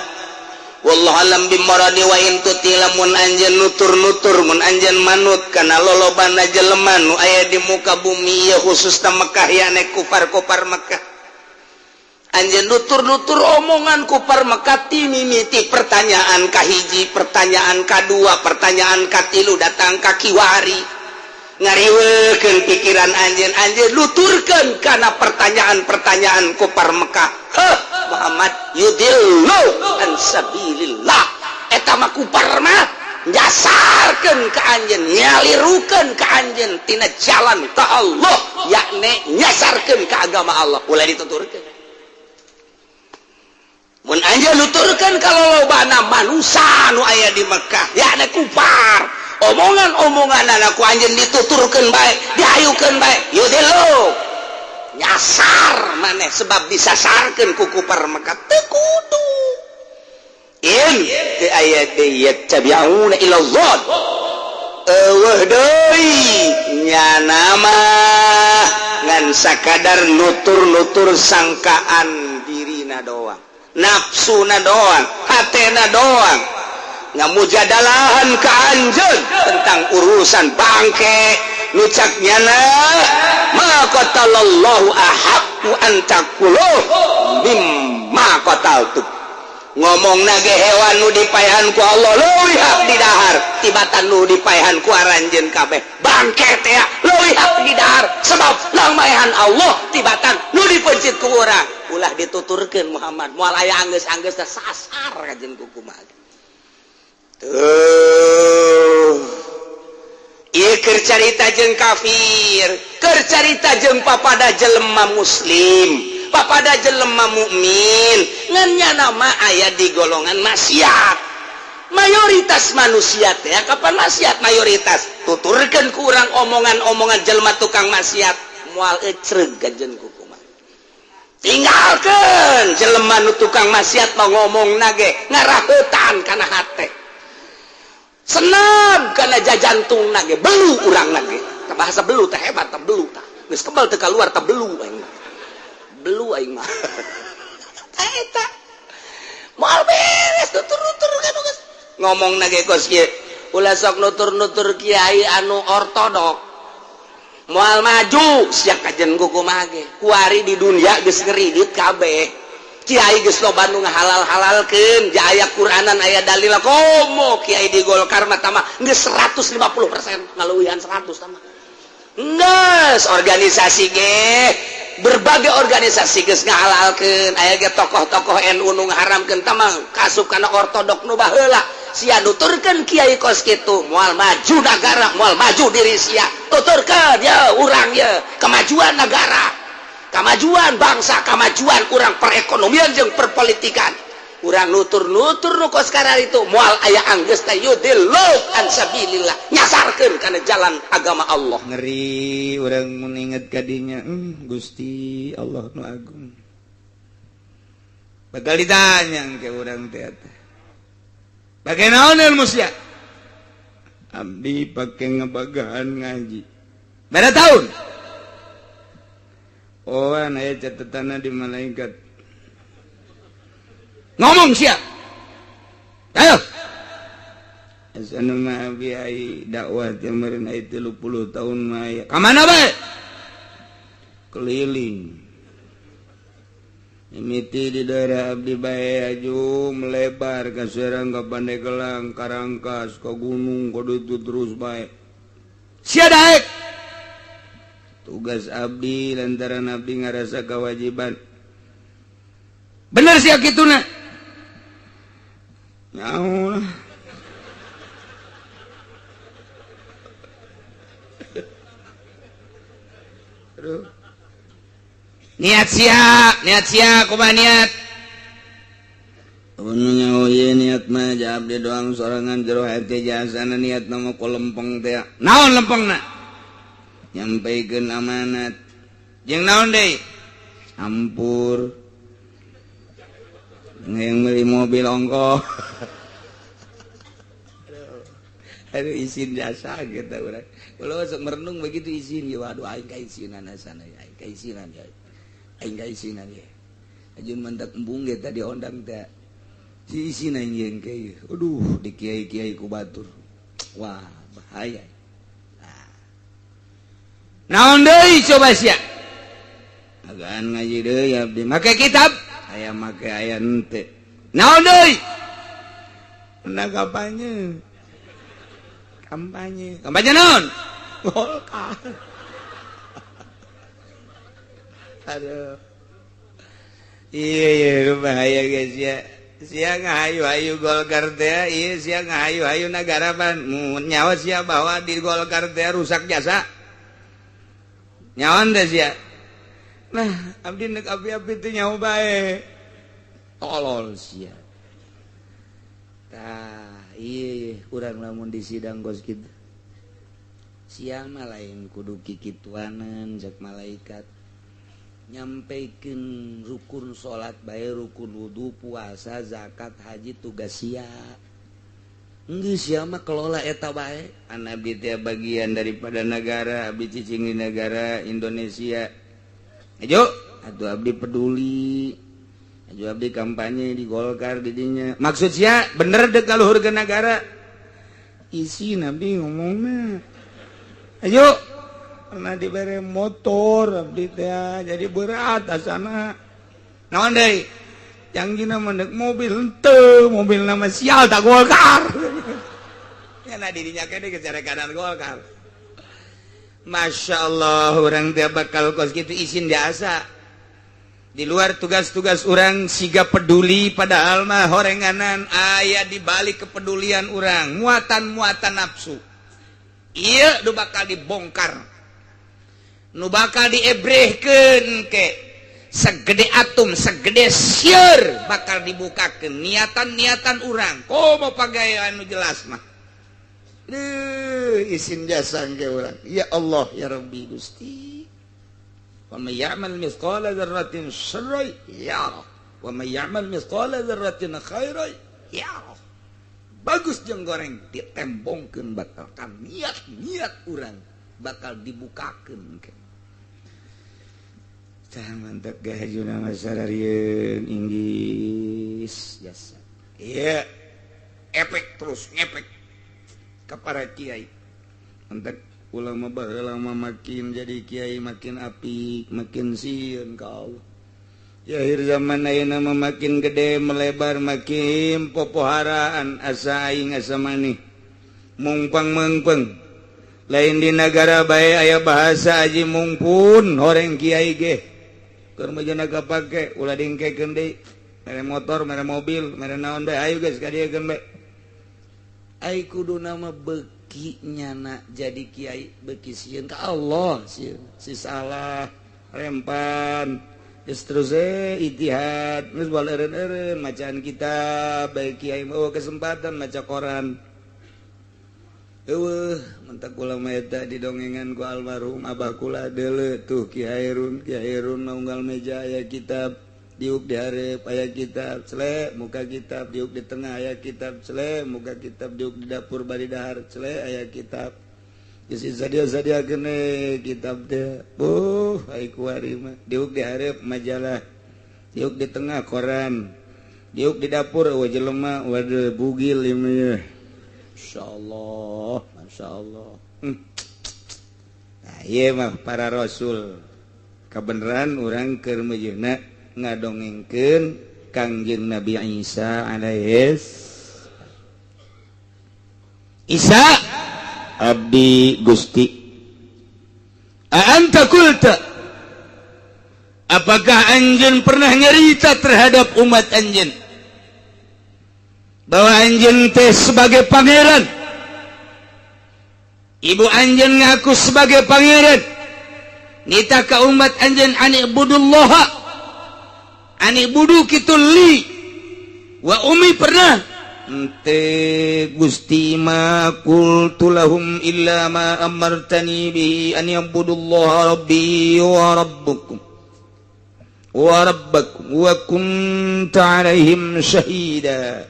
wallahu alam bimuradi. Wa in tuti, lamun anjeun nutur-nutur, mun anjeun manut kana lolobana jelema nu aya di muka bumi ieu, khususna Mekah, yakni kufar-kufar Mekah, anjeun nutur-nutur omongan kufar Mekah ti mimiti pertanyaan kahiji, pertanyaan kadua, pertanyaan katilu, datang ka kiwari ngariweukeun pikiran anjeun, anjeun nuturkeun kana pertanyaan-pertanyaan kufar Mekah, heh Muhammad, yudillu an sabilillah, eta mah kufar mah nyasarkeun ka anjeun, nyalirukeun ka anjeun tina jalan ka Allah, yakni nyasarkeun ka agama Allah. Ulah dituturkeun. Mun anjeun nuturkeun ka lolobana manusia nu aya di Mekah, yakni kufar, omongan-omongan ku anjeun dituturkeun bae, dihayukeun bae, yudillu, nyasar maneh, sebab disasarkeun ku kufar Mekah. Teu kudu in teu aya deui, yattabi'una illa dzon, eueuh deui nyana mah ngan sakadar nutur-nutur sangkaan dirina doang, nafsuna doang, hatena doang, ngamujadalahan ka anjeun tentang urusan bangke. Nu cak nyana ma qatalallahu ahaqqu an taquluh mimma qataltu, ngomong nage hewan nu dipaehan ku Allah leuwih hak didahar tibatan nu dipaehan ku aranjeun kabeh. Bangke teh leuwih hak didahar sebab nang maehan Allah tibatan nu dipencit ku urang. Ulah dituturkeun, Muhammad, moal aya anggeus-anggeus, sasar kajeun ku kumaha tuh. Ieu keur carita jeung kafir, keur carita jeung papada jelema muslim, papada jelema mukmin, ngan nama aya di golongan maksiat. Mayoritas manusia teh kapan maksiat mayoritas. Tuturkeun kurang omongan-omongan jelema tukang maksiat, moal ecreg kajeun ku kumaha. Tinggalkeun jelema nu tukang maksiat mau ngomong nage ngaraheutan kana hate. Senam karena jajantung nage belu urang nage. Bahasa belu teh hebat teh belu tah. Geus kebal teu kaluar teh belu aing mah. Belu aing mah. Eta. Moal beres nutur-nutur kan geus. Ngomong nage kos kieu. Ulah sok nutur-nutur kiai anu ortodok. Moal maju sia kajen kumaha ge. Kuari di dunia geus ngeridit kabeh. Kiai geus loba nu ngahalal-halalkeun, ja aya Quranan aya dalil komo kiai di Golkar mah tama geus 150% ngaluwihan 100 tama. Geus organisasi ge berbagai organisasi geus ngahalalkeun, aya ge tokoh-tokoh NU nu ngaharamkeun tama kasup kana ortodok nu baheula. Sia nuturkeun kiai kos kitu moal maju nagara, moal maju diri sia. Tuturkeun ya urang ye kemajuan negara, kemajuan bangsa, kemajuan kurang perekonomian jeung perpolitikan. Urang nutur-nutur nu kos itu moal aya anggeus teh yudillu an sabilillah, nyasarkeun kana jalan agama Allah. Ngeri urang mun inget ka dinya, Gusti Allah nu agung. Bakal ditanya ke urang teh teh. Bagaimana naon ilmu sia? Abdi pake ngebagahan ngaji. Berapa tahun? Oh, aya catatanna di malaikat. Ngomong sia. Ayo. Asana mah abi ai dakwah teh meureun ai 30 tahun mah aya. Ka mana bae? Keliling. Mimiti di daerah abdi bae aju melebar ka Serang, ka Pandeglang, Karangkas, ka gunung, ka ditu terus bae. Sia daek. Tugas abdi lantaran abdi ngarasa kewajiban. Bener sia kituna? Nyaho lah. Aduh. Niat sia, niat sia kumaha niat? Nyaho ieu niat mah ja abdi doang sorangan jero hati jasana niat nama ku lempeng teh. Naon lempengna? Nyampaikeun amanat. Jeung naon deui? Ampur. Yang beli mobil ongkoh. Aduh izin jasa gitu urang. Kalau sok merenung begitu izin ya waduh aing kaisinan sana ya, aing kaisinan ya. Aing kaisinan ya. Ajun mentak embung ge tadi ondang teh. Si izin aing jeung kieu. Aduh di kiai-kiai ku batur. Wah, bahaya. Nah. Naon deui coba sia? Agan ngaji deui abdi make kitab. Aya make aya henteu. Naon deui? Nah kampanye. Kampanye. Kampanye naon? Golkar. Aduh. Iya iya bahaya guys ya. Sia ngahayu-hayu Golkar teh, iya sia ngahayu-hayu nagara pan nyawa sia bahwa di Golkar teh rusak jasa. Nyawan teh sia. Nah, abdi nek api-api teh nyawa bae. Tolol sia. Tah, iya kurang lamun di sidang kos kitu. Sia mah lain kudu kikituanan cek malaikat. Nyampaikan rukun salat bae, rukun wudu, puasa, zakat, haji tugas sia. Geus sia mah kelola eta bae. An abdi teh bagian daripada negara, abdi cicing di negara Indonesia. Ayo, atuh abdi peduli. Ayo abdi kampanye di Golkar di dinya. Maksud sia bener dek kaluhur ke negara. Isi abdi ngomongna. Ayo pernah diberi motor abdi teh jadi berat asana. Naon deui? Jangjina mendek mobil henteu, mobil nama sial tak Golkar. Ya nah dirinya kene geus kanan Golkar. Masya Allah orang teh bakal kos kitu izin jasa. Di luar tugas-tugas orang siga peduli padahal mah horenganan aya di balik kepedulian orang muatan-muatan nafsu. Iya nu bakal dibongkar. Nu bakal diebrehkeun ke segede atom segede sieur bakal dibukakeun niatan-niatan urang. Komo pagawean nu jelas mah. Isin jasa ke urang. Ya Allah ya Rabbi Gusti. Wa may ya'mal mithqala dzarratin syarran yarah wa may ya'mal mithqala dzarratin khairan yarah. Bagus jeung goreng ditembongkeun, bakal kan niat-niat urang bakal dibukakeun ke. Tah, mantap gahajuna masararieun inggis jasa. Iya, efek terus ngepek ke para kiai. Mantap ulama baheula mah, makin jadi kiai makin apik, makin sieun ka Allah. Ya, akhir zaman ayeuna mah makin gede melebar makin popoharaan, asa aing asa maneh mungpang mengpeng. Lain di negara bae aya bahasa aji mungpun, horeng kiai ge keur mah kapake, ulah dingkekeun deui, mere motor, mere mobil, mere naon bae, ayo geus ka dieu bae. Ai kudu nama beki nyana jadi kiai beki sieun ka Allah, sieun si salah rempan geus terus ijtihad geus bal eureun-eureun macaan kitab bae. Kiai mah kesempatan maca koran eueuh. Mentak ulama eta didongengan ku almarhum abah kula, deuleu tuh Ki Hairun, Ki Hairun mah unggal meja aya kitab, diuk di hareup aya kitab, sele muka kitab, diuk di tengah aya kitab, sele muka kitab, diuk di dapur bari dahar, sele aya kitab. Geus sadia-sadia kene kitab teh. Ai kuari mah diuk di hareup majalah, diuk di tengah koran, diuk di dapur eueuh jelema, waduh, bugil ieu mah. Insyaallah, masyaallah. Nah, ieu mah para rasul kebenaran urang keur meujeuhna ngadongengkeun Kangjeng Nabi Isa alaihis. Isa, abdi Gusti. Anta qulta, apakah anjeun pernah nyerita terhadap umat anjeun bahwa anjeun teh sebagai pangeran, ibu anjeun ngaku sebagai pangeran, nitah ka umat anjeun ani'budullaha, ani'budu kitu li wa ummi? Pernah ente, Gusti? Ma qultu lahum illa ma amartani bihi an ya'budullaha rabbi wa rabbukum wa rabbakum wa kunta alaihim syahida.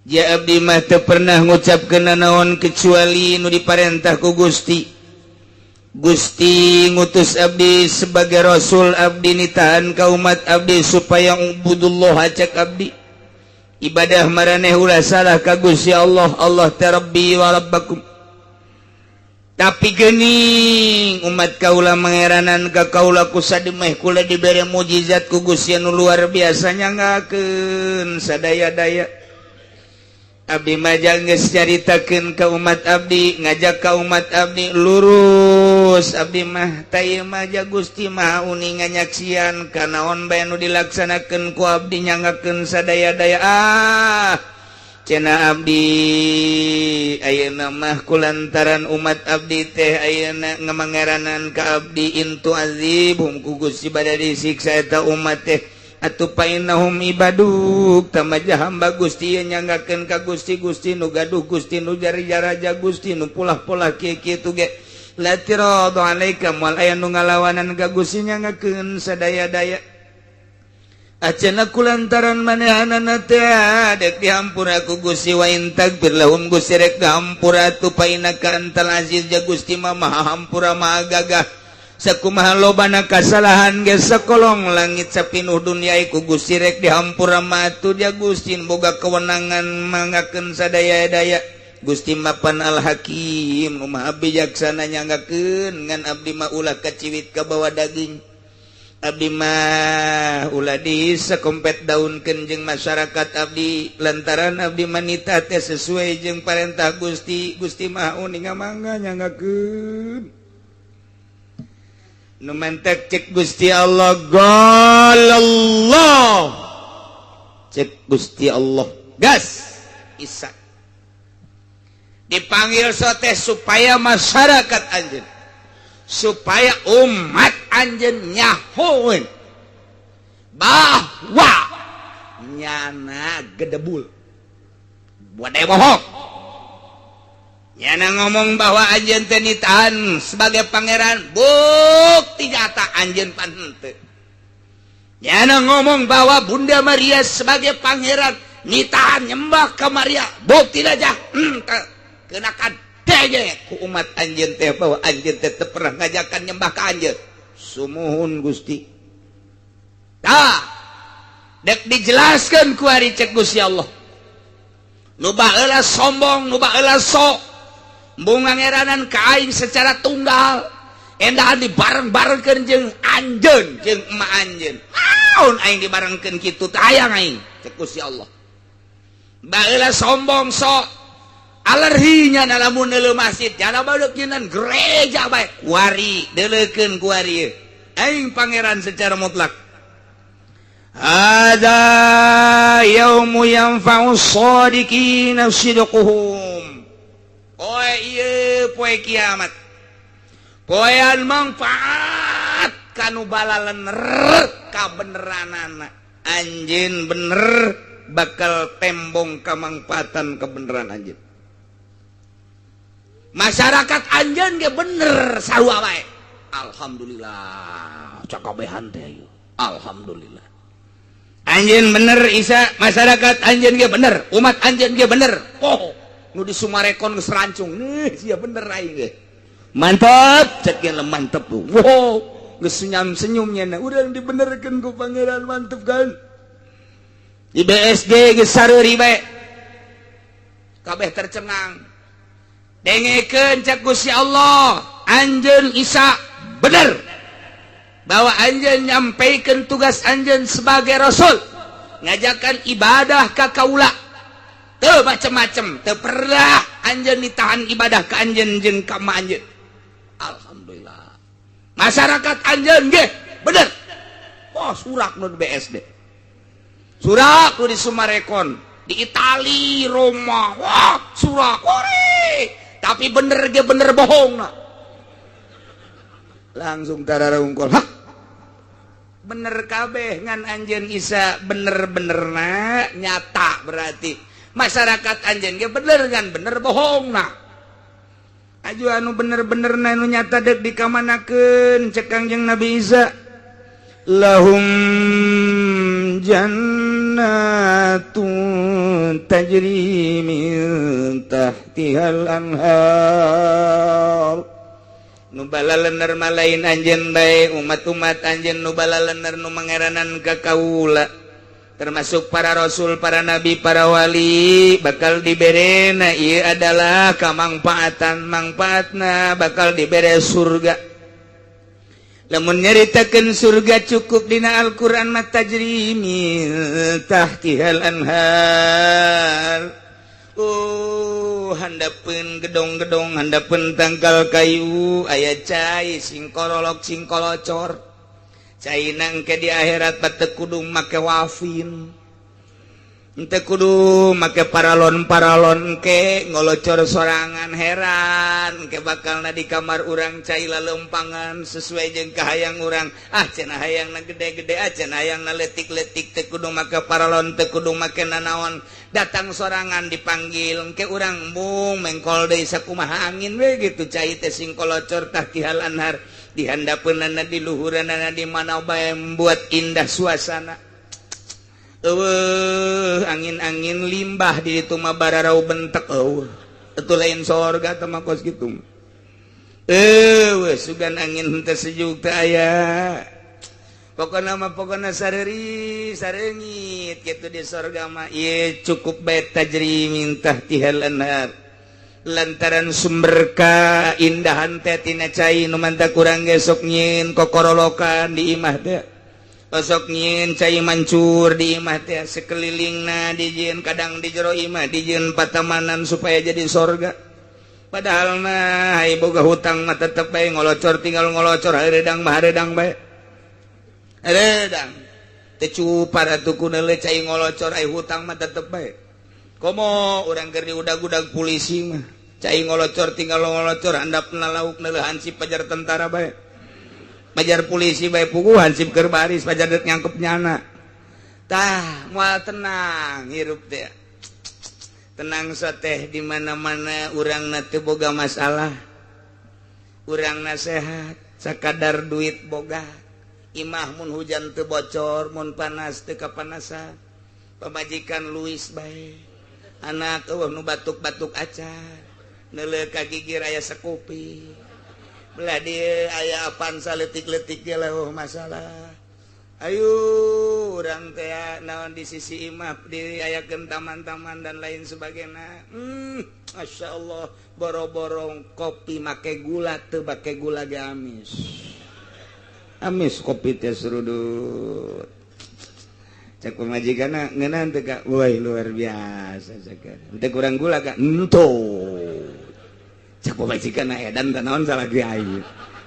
Ja, abdi mah teu pernah ngucapkeun naon kecuali nu diparentah ku Gusti. Gusti ngutus abdi sebagai rasul, abdi nitahan ka umat abdi supaya ubudullah cek abdi, ibadah maraneh ulah salah ka Gusti Allah, Allah teh rabbi wa rabbakum. Tapi gening umat kaula mangeranan ka kaula, ku sademeh kula dibere mujizat ku Gusti anu luar biasa, nyanggakeun sadaya-daya. Abdi majang geus nyaritakeun ka umat abdi, ngajak ka umat abdi lurus abdi mah. Tah, mah ja Gusti Maha uninga, nyaksian kanaon bae nu dilaksanakeun ku abdi, nyanggakeun sadaya-daya. Ah, cenah abdi, ayeuna mah kulantaran umat abdi teh ayeuna ngamangeranan ka abdi, in tu'adzibhum, ku Gusti bada disiksa eta umat teh, atuh fa innahum ibaduk, tamaja hamba Gusti nyanggakeun ka Gusti, Gusti nu gaduh, Gusti nu jari raja, Gusti nu polah-polah kieu kieu ge la i'tiradu alaika, moal aya nu ngalawanan ka Gusti, nyanggakeun sadaya-daya. Acana kulantaran manehanana teh dek dihampura ku Gusti, wa in taghfir lahum, Gusti rek dihampura atuh, fa innaka antal aziz, ja Gusti mah maha hampura, maha gagah. Sakumaha lobana kasalahan ge, sakolong langit sapinuh dunia ku Gusti rek dihampura mah atuh, ja Gusti boga kewenangan manggakeun sadaya-daya. Gusti mapan Al Hakim nu maha bijaksana, nyanggakeun ngan abdi mah ulah kaciwit ka bawa daging. Abdi mah ulah disekompet daunkeun jeung masyarakat abdi, lantaran abdi manita teh sesuai jeung parentah Gusti. Gusti mah uninga, mangga nyanggakeun. Nu mantek cek Gusti Allah, Allah cek Gusti Allah, gas Isa dipanggil sote supaya masyarakat anjeun, supaya umat anjeun nyahoeun bahwa nyana gedebul buat bohong. Nyana ngomong bahwa anjeun teh nitahan sebagai pangeran, bukti nyata anjeun pan henteu. Nyana ngomong bahwa Bunda Maria sebagai pangeran, Nitahan nyembah ka Maria, bukti aja kenakan dege ku umat anjeun teh bahwa anjeun teh teu pernah ngajakan nyembah ka anjeun. Sumuhun Gusti. Tah, dek dijelaskan ku ari cek Gusti Allah. Nu baheula sombong, nu baheula sok embung ngeranan ka aing secara tunggal. Endahan dibareng-barengkeun jeung anjeun jeung emak anjeun. Naon aing dibarengkeun kitu teh hayang aing cek Gusti Allah. Baheula sombong sok alerhinya lamun neuleuh masjid jana badeuk nyieunan gereja bae kuari deuleukeun kuari aing pangeran secara mutlak. Hadza yaumu yanfa'u shadiqina sidquhum. Poe ieu poe kiamat, poean manfaat kanu balalener kabeneranana. Anjeun bener bakal tembong kamangfaatan kebenaran anjeun. Masyarakat anjeun ge bener sarua bae. Alhamdulillah cakabehan teh. Alhamdulillah anjeun bener Isa, masyarakat anjeun ge bener, umat anjeun ge bener. Oh, nu di Sumarekon geus rancung nih sia bener aing ge. Mantap cek ge, mantep tuh. Wow, geus senyum senyumnya na urang dibenerkeun ku pangeran, mantep kan. Di BSD geus sareuri bae kabeh tercengang. Dengekeun cek Gusti Allah, anjeun Isa bener bahwa anjeun nyampaikan tugas anjeun sebagai rasul, ngajakan ibadah ka kaula teu macem-macem, teu pernah anjeun ditahan ibadah ka anjeun jeung ka emak anjeun. Alhamdulillah masyarakat anjeun ge bener. Oh, surak nu di BSD, surak nu di Sumarekon, di Itali, Roma, wah surak ore. Tapi bener ge bener bohong nah. Langsung tararungkol. Hah, bener kabeh ngan anjeun Isa bener-bener na nyata, berarti masyarakat anjeun ge bener ngan bener bohong nah. Aju anu bener-bener na nu nyata dek dikamanakeun cek Kangjeng Nabi Isa? Lahum jannatun tajri min tahtihal anhar. Nu balalener mah lain anjeun bae, umat-umat anjeun nu balalener nu mangeranan ka kaula, termasuk para rasul, para nabi, para wali, bakal diberena ieu adalah kamangfaatan. Mangfaatna bakal dibere surga. Lamun nyaritakeun surga cukup dina Al-Qur'an mah, tajri min tahtihal anhar. Oh, handapeun gedong-gedong, handapeun tangkal kayu aya cai singkorolok singkolocor. Cai nangke di akhirat teu kudu make wafin, teu kudu make paralon-paralon ke ngolocor sorangan. Heran ke bakalna di kamar urang cai lalempangan sesuai jeung kahayang urang. Ah, cenah hayangna gede-gede, ah cenah hayangna letik-letik, teu kudu make paralon, teu kudu make nanaon, datang sorangan dipanggil ke urang embung mengkol deui sakumaha angin we gitu. Cai teh sing kolocor tahtihal anhar, di handapeunana, di luhuranana, di mana bae membuat indah suasana. Eueuh angin-angin limbah di ditu mah bararau bentek. Eueuh, itu lain sorga teh mah kos kitu. Eueuh sugan angin henteu sejuk teh aya. Pokona mah pokona sareuri sareungit kitu di sorga mah. Ieu cukup bae tajri min tahtihal anhar, lantaran sumber kaindahan teh tina cai nu manta kurang ge sok nyieun kokorolokan di imah teh, osok nyieun cai mancur di imah teh, sekelilingna dijieun, kadang di jero imah dijieun patamanan supaya jadi sorga. Padahal mah ai boga hutang mah tetep bae ngolocor, tinggal ngolocor. Hareudang mah hareudang bae, hareudang teu cupar atuh ku neuleuh cai ngolocor, ai hutang mah tetep bae. Komo urang keur diudag-udag polisi mah cai ngolocor, tinggal ngolocor, handapna lauk neuleuh hansip pajar tentara bae, pajar polisi bae, puguh hansip keur baris pajar dek nyangkep nyana. Tah, moal tenang hirup teh. Tenang teh di mana-mana urang na teu boga masalah, urang nasehat sakadar duit boga, imah mun hujan teu bocor, mun panas teu kapanasan. Pamajikan Luis bae. Anak eueuh nu batuk-batuk acan. Neuleuh ka gigir aya sekupi. Belah dieu aya Avanza leutik-leutik ge leuh masalah. Ayo urang teh naon di sisi imah diayakeun taman-taman dan lain sebagainya. Masya Allah, boro-borong kopi make gula teu make gula ge amis. Amis kopi teh serudut. Cek pamajikanna ngeunah teu ka? Woi luar biasa cek. Teu kurang gula ka? Henteu. Cek pamajikanna edan teh naon salah ge aing.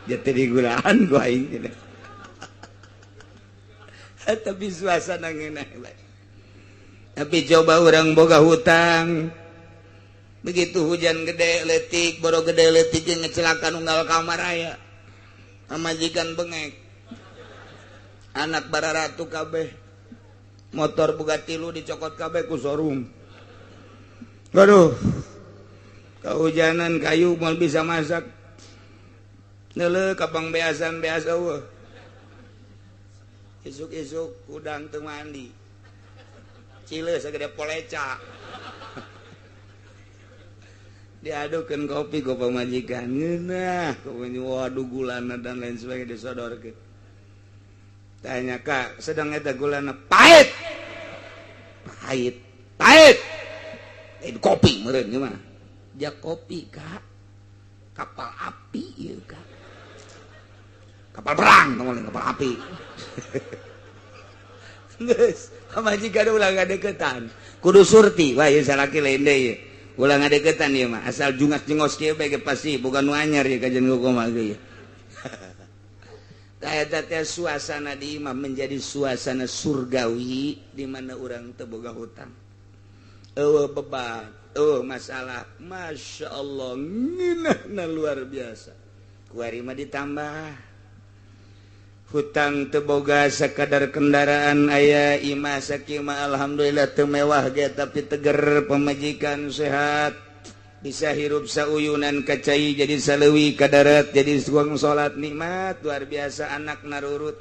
Jadi digulaan ku aing. Tapi suasana ngeunah. Tapi coba orang boga hutang. Begitu hujan gede letik, boro gede letik ngecelakan unggal kamar aya. Pamajikan bengek. Anak bararatu kabeh. Motor boga tilu dicokot kabeh ku showroom. Aduh. Kehujanan kayu moal bisa masak. Neuleuh ka pangbeasan beas eueuh. Isuk-isuk udang teu mandi. Cile segede poleca. Diadukeun kopi ku pamajikan. Ngeunah, waduh gulana dan lain sebagainya disodorkeun. Tanya kak, sedang eta gulana pahit. Pahit. Pahit. Lain kopi meureun ieu mah. Ja kopi kak. Kapal api ieu kak. Kapal perang tong kapal api. Geus, pamajikan ulah ngadeukeutan. Kudu surti, wah ieu salaki lain deui. Ulah ngadeukeutan ieu mah, asal jungas-jungos kieu bae ge pasti bukan nu anyar ieu kajian kumaha ge. Tah eta teh suasana di imah menjadi suasana surgawi di mana urang teu boga hutang. Eueuh beban, eueuh masalah. Masya Allah, ngeunahna luar biasa. Kuari mah ditambah hutang teu boga, sakadar kendaraan aya, imah sakieu mah alhamdulillah teu mewah ge tapi teger, pamajikan sehat, bisa hirup sauyunan ka cai jadi saleuwi, ka darat jadi suang salat, nikmat luar biasa, anak narurut.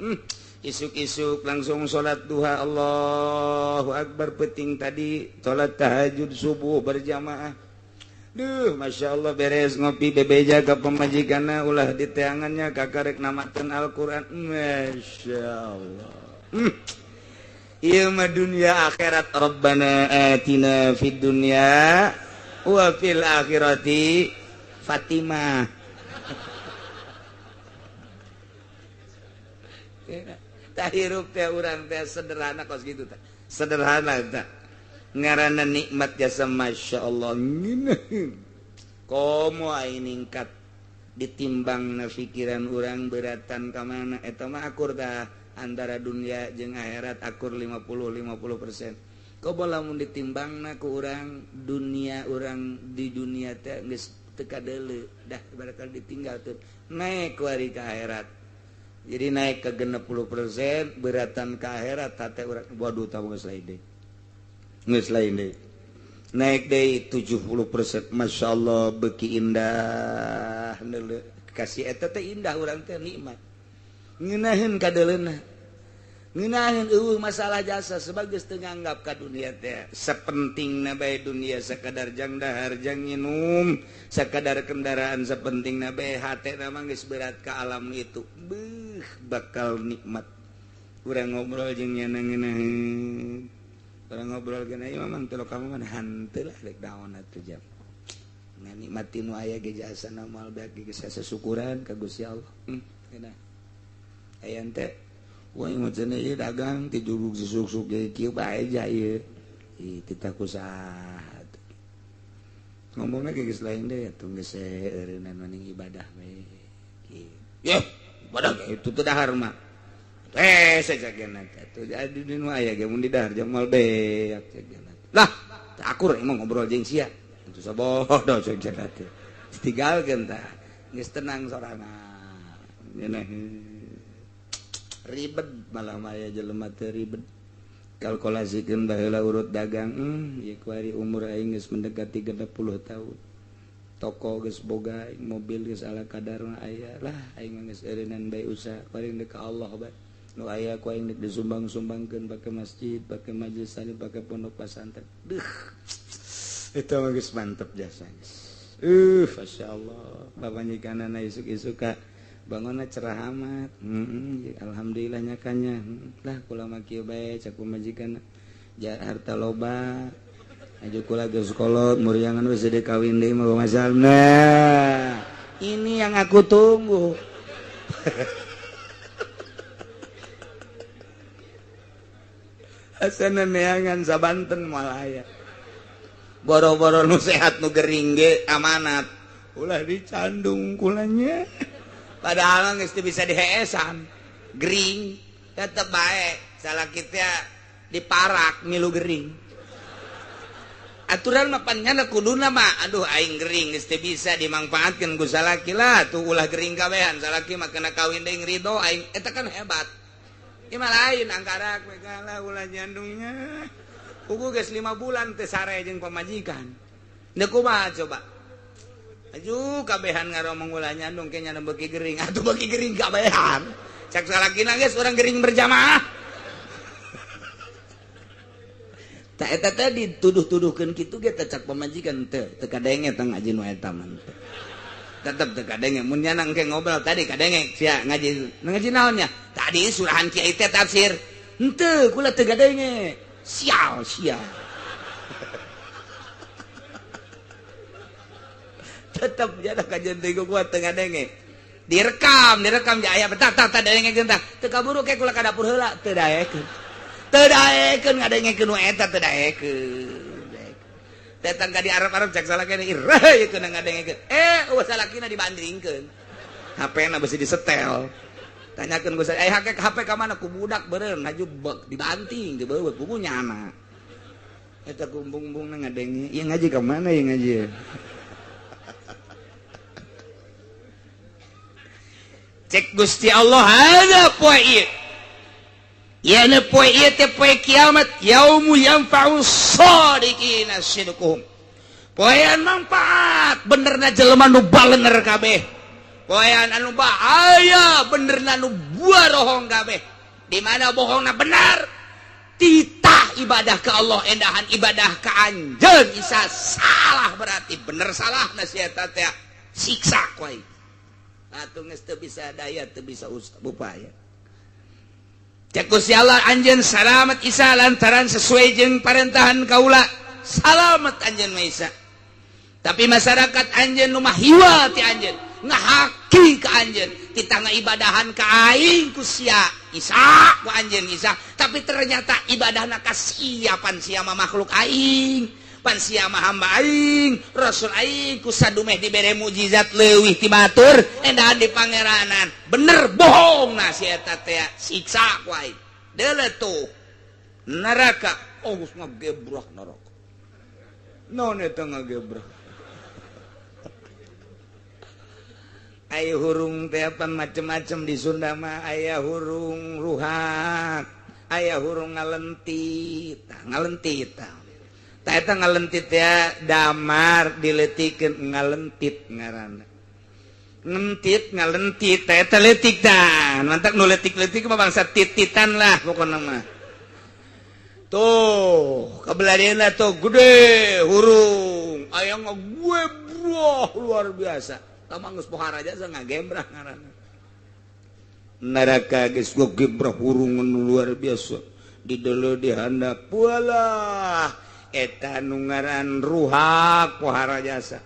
Isuk-isuk langsung salat duha, Allahu akbar, penting tadi salat tahajud subuh berjamaah. Duh, Masya Allah, beres ngopi bebeja ka pamajikanna, ulah diteangannya kakarek namakeun Al-Qur'an. Masya Allah. Ieu mah dunia akhirat. Rabbana atina fid dunya wa fil akhirati Fatimah. Tah hirup teh urang teh sederhana kos kitu teh. Sederhana teh. Ngaranna nikmat jasa Masya Allah. Komo aing ningkat ditimbang na pikiran urang beratan ka mana eta mah akur tah antara dunia jeung akhirat akur 50-50%. Komo lamun ditimbangna ku urang dunia, urang di dunia teh geus teu kadeuleu dah barangkali ditinggal tuh naik kuari ka akhirat. Jadi naik ke 60% beratan ke akhirat hate urang waduh tah geus lain deui. Geus lain deui. Naik deui 70%, Masya Allah beuki indah neuleuh kasih eta teh indah urang teh nikmat. Ngeunaheun kadeuleuna. Ngeunaheun eueuh masalah jasa sebab geus teu nganggap ka dunia teh sapentingna bae dunia sakadar jang dahar jang nginum sakadar kendaraan sapentingna bae hatena mah geus berat ka alam itu. Beuh bakal nikmat. Urang ngobrol jeung nyana ngeunaheun. Urang ngobrol geuna ieu mah teu kamu mah hanteu lah rek daon atuh jam. Nganikmati nu aya ge jasana moal beak ge geus syukuran ka Gusti Allah. Geunah. Aya teh wah mah cenah ieu dagang ti jurug susuk-suk ge kieu bae ja ieu. Ih titah ku saha atuh. Ngomongna ge geus lain deui atuh geus eureunnan maning ibadah we. Kieu. Yeuh, ibadah ge itu teu dahar mah. Saja tuh jadi di nu aya ge mun di dahar jeung moal beak cegana. Lah, akur emang ngobrol jeung sia. Itu sabodo cegana teh. Ditinggalkeun tah. Geus tenang sorangan. Ngeunah. Ribet malah maya jelema teh ribet. Kalkulasikeun baheula urut dagang, ieu kuari umur aing geus mendekati 60 tahun. Toko geus boga, mobil geus ala kadarna aya. Lah aing mah geus eureunnan bae usaha paling deuk ka Allah bae. Nu aya ku aing disumbang-sumbangkeun pake masjid, pake majelis taklim, pake pondok pesantren. Duh. Eta mah geus mantep jasa geus. Masyaallah. Pamajikanana isuk-isuk ka bangunna cerah amat. Alhamdulillah nya kanya. Lah kula mah kieu bae cak pamajikanna. Harta loba. Aju kula geus kolot muriangan we sede kawin deui mah masalahna. Ini yang aku tunggu. Asana neangan sabanten malaya. Boro-boro nu sehat nu gering ge amanat. Ulah dicandung kulanya. Padahal geus teu bisa diheesan. Gering tetep bae salaki teh diparak milu gering. Aturan mah pan nyana kuduna mah aduh aing gering geus teu bisa dimangfaatkeun ku salaki lah tuh ulah gering kabehan salaki mah kena kawin deui ridho aing eta kan hebat. Ieu mah lain angkarak we kalah ulah nyandungnya. Kuku geus 5 bulan teu sare jeung pamajikan. Deuk kumaha coba? Aduh kabehan ngaromong ulah nyandung ke nyana beuki gering. Atuh beuki gering kabehan. Cak salakina geus urang gering berjamaah. Tak eta teh dituduh-tuduhkeun kitu ge teh cak pamajikan teu teu kadenge teh ngaji nu eta mah. Tetep teu kadenge mun nyana engke ngobrol tadi kadenge sia ngaji. Ngaji naon nya? Tadi surahan kiai teh tafsir. Henteu kula teu kadenge. Sial sial. Tetep jada kajian teh kuat teu ngadenge. Direkam, direkam ja aya tah tah tah dengekeun tah. Teu kaburu ke kula ka dapur heula teu daekeun. Teu daekeun ngadengekeun nu eta teu daekeun. Datang ka di Arab-Arab cak salakina irah ieu keuna ngadengekeun. Eueuh salakina dibandingkeun. HP-na beusi disetel. Tanyakeun ku saya, HP ka mana ku budak beureum haju dibanting teu beuweut buku nyana. Eta kumbung-bumbungna ngadenge. Ieu ngaji ka mana ieu ngaji? Cek Gusti Allah ada poe ieu. Yeuna poe ieu teh poe kiamat, yaumu yanfa'u shadiqina sidquhum. Poean manfaat benerna jelema nu balener kabeh. Poean anu bahaya benerna nu buarohong kabeh. Di mana bohongna benar? Titah ibadah ke Allah endahan ibadah ka anjeun isa salah berarti bener salahna si eta teh siksa ku aing. Atuh geus teu bisa daya teu bisa upaya. Cek Gusti Allah anjeun salamet Isa lantaran sesuai jeung parentahan kaula. Salamet anjeun mah Isa. Tapi masyarakat anjeun nu mah hiwa ti anjeun, ngahaki ka anjeun, titah ngaibadahan ka aing ku sia Isa ku anjeun Isa, tapi ternyata ibadahna ka sia pan sia mah makhluk aing, pan sia mah hamba aing, rasul aing ku sadumeh dibere mukjizat leuwih ti batur endahan di pangeranan. Bener bohong na si eta teh siksa ku aing. Deuleu tuh neraka, oh geus ngagebrah neraka. Naon eta ngagebrah? Aya hurung teh apa macem-macem di Sunda mah, aya hurung ruhak, aya hurung ngalentit, ngalentit. Tah eta ngalentit ya damar diletikeun ngalentit ngaranna. Ngentit ngalentit tah eta leutik tah. Mantak nu leutik-leutik mah bangsa tititan lah pokona mah. Tuh, kabelah tuh gede hurung, aya ngagebrah luar biasa. Tamang geus pohara jasa ngagembrah ngaranna. Neraka geus ngagebrah hurung luar biasa. Di deuleu di handap walah eta nu ngaran ruhak pohara jasa.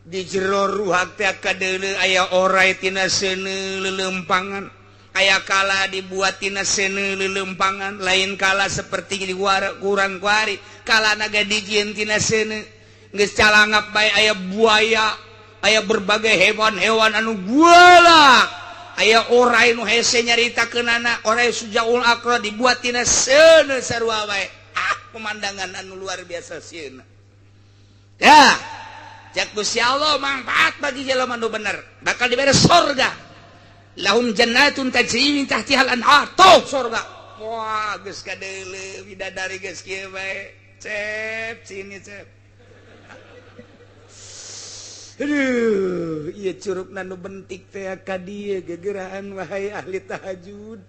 Di jero ruhak teh kadeuleu aya orai tina seuneu leuleumpangan. Aya kala dibuat tina seuneu leuleumpangan, lain kala seperti di kurang kuari, kala naga dijieun tina seuneu. Geus calangap bae aya buaya, aya berbagai hewan-hewan anu gualak, aya orai nu hese nyaritakeunana, orai sujaul akra dibuat tina seuneu sarua bae. Ah, pemandangan anu luar biasa sieuna. Ya, cek Gusti Allah manfaat bagi jelema nu bener, bakal dibere sorga. Lahum jannatun tajri min tahtihal anhar. Tuh sorga. Wah, geus kadeuleu bidadari geus kieu bae. Cep sini cep. Aduh, ieu curugna nu bentik teh ka dieu gegeraan wahai ahli tahajud.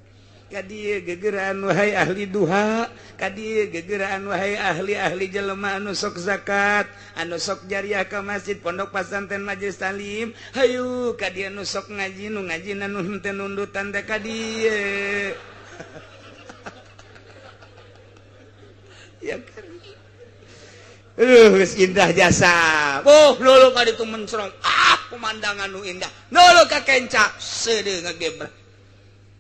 Ka dieu gegeraan wahai ahli duha, ka dieu gegeraan wahai ahli-ahli jelema anu sok zakat, anu sok jariah ka masjid, pondok pesantren, majelis taklim. Hayu ka dieu nu sok ngaji, nu ngaji nu henteu nundutan teh ka dieu. Ya kan. Geus indah jasa. Oh, lulu ka ditu mencrong. Ah, pemandangan nu indah. Lulu ka kenca seudeuh ngagebra.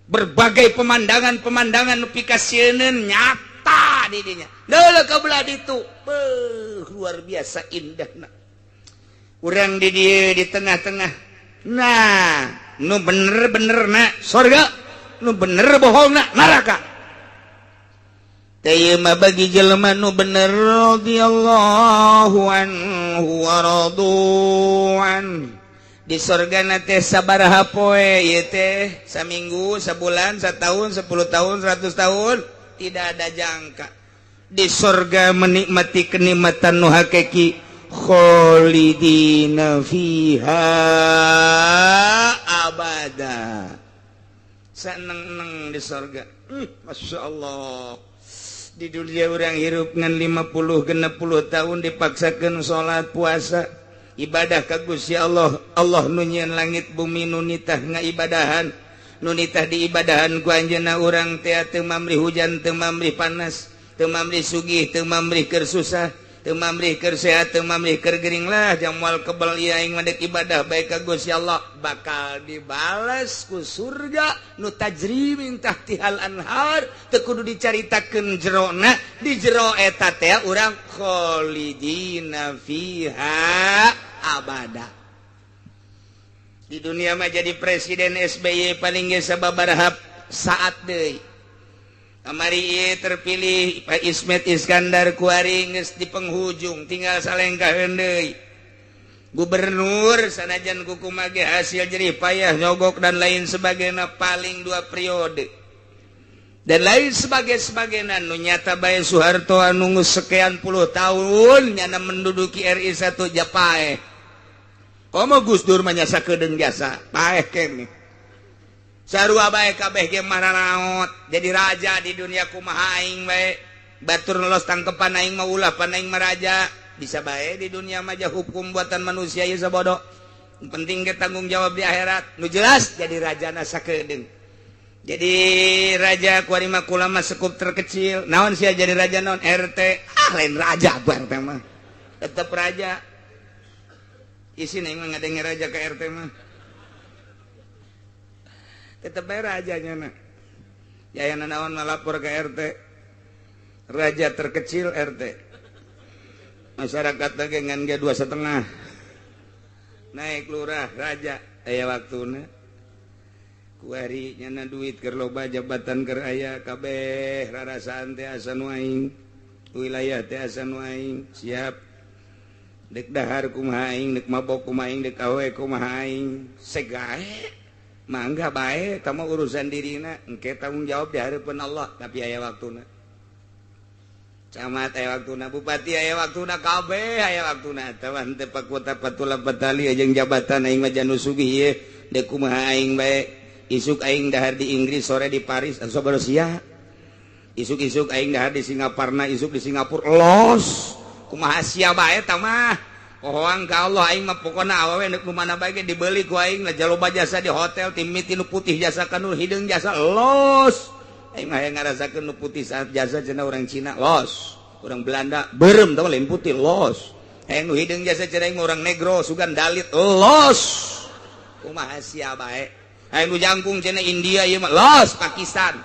Berbagai pemandangan-pemandangan nu pikasieun nyata di dinya. Lulu ka belah ditu. Beuh, luar biasa indahna. Urang di dieu di tengah-tengah. Nah, nu bener-bener na sorga, nu bener bohongna neraka. Teu mah bagi jelema nu bener radhiyallahu anhu wa radu'an. Di sorgana teh sabaraha poe ieu teh, saminggu, sabulan, satahun, 10 tahun, 100 tahun, tidak ada jangka. Di sorga menikmati kenikmatan nu hakiki kholidina fiha abada. Seneng-neng di sorga. Masya Allah. Di dunia orang hirup ngan 50 60 tahun dipaksakan sholat puasa ibadah ka Gusti Allah. Allah nu nyieun langit bumi nu nitah ngaibadahan, nu nitah diibadahan ku anjeunna urang teh teu mamrih hujan, teu mamrih panas, teu mamrih sugih, teu mamrih keur susah, teu mamrih keur sehat, teu mamrih keur gering lah jang moal kebel ieu aing mah dek ibadah bae ka Gusti Allah bakal dibales ku surga nu tajri min tahtihal anhar teu kudu dicaritakeun jerona di jero eta teh urang kholidina fiha abada. Di dunia mah jadi presiden SBY paling ge sababaraha saat deui. Kamari ieu terpilih Pak Ismet Iskandar kuari geus di penghujung tinggal salengkaheun deui. Gubernur sanajan kukumaha ge hasil jerih payah nyogok dan lain sebagainya paling 2 periode. Dan lain sebagainya nu nyata bae Soeharto anu geus sekian puluh tahun nyana menduduki RI 1 japaeh. Komo Gus Dur mah nyasa kedeung jasa paeh keneh. Sarua bae kabeh ge mararaot jadi raja di dunia kumaha aing bae batur lolos tangkepan aing mah ulah pan aing mah raja bisa bae di dunia mah hukum buatan manusia ieu sabodo penting ge tanggung jawab di akhirat nu jelas jadi rajana sakedeung jadi raja kuari mah kula mah sekup terkecil naon sia jadi raja naon RT ah lain raja bang teh mah tetep raja isin aing mah ngadenge raja ka RT mah tetep bae rajanya na ya yang naon melapor ke RT raja terkecil RT masyarakat lagi ngan ge 2,5 naik lurah raja aya waktuna kuari nyana duit keur loba jabatan keur aya kabeh rarasaan teh asa nu aing wilayah teh asa nu aing siap dek dahar kumaha aing dek mabok kumaha aing dek awe kumaha aing segae mangga bae eta mah urusan dirina engke tanggung jawab di hareupeun Allah tapi aya waktuna camat aya waktuna bupati aya waktuna kabeh aya waktuna eta mah henteu pakuta patula patali jeung jabatan aing mah janu sugih ieu deuk kumaha aing bae isuk aing dahar di Inggris sore di Paris asa sia isuk-isuk aing dahar di Singaparna isuk di Singapura los kumaha sia bae eta mah pohoang ka Allah aing mah pokona awewe neuk nu mana bae ge dibeli ku aing lah jaloba jasa di hotel timiti nu putih jasa ka nu hideung jasa los aing mah hayang ngarasakeun nu putih saat jasa cenah urang Cina los urang Belanda beureum tah lain putih los hayang nu hideung jasa cenah aing urang negro sugan dalit los kumaha sia bae hayang nu jangkung cenah India ieu mah los Pakistan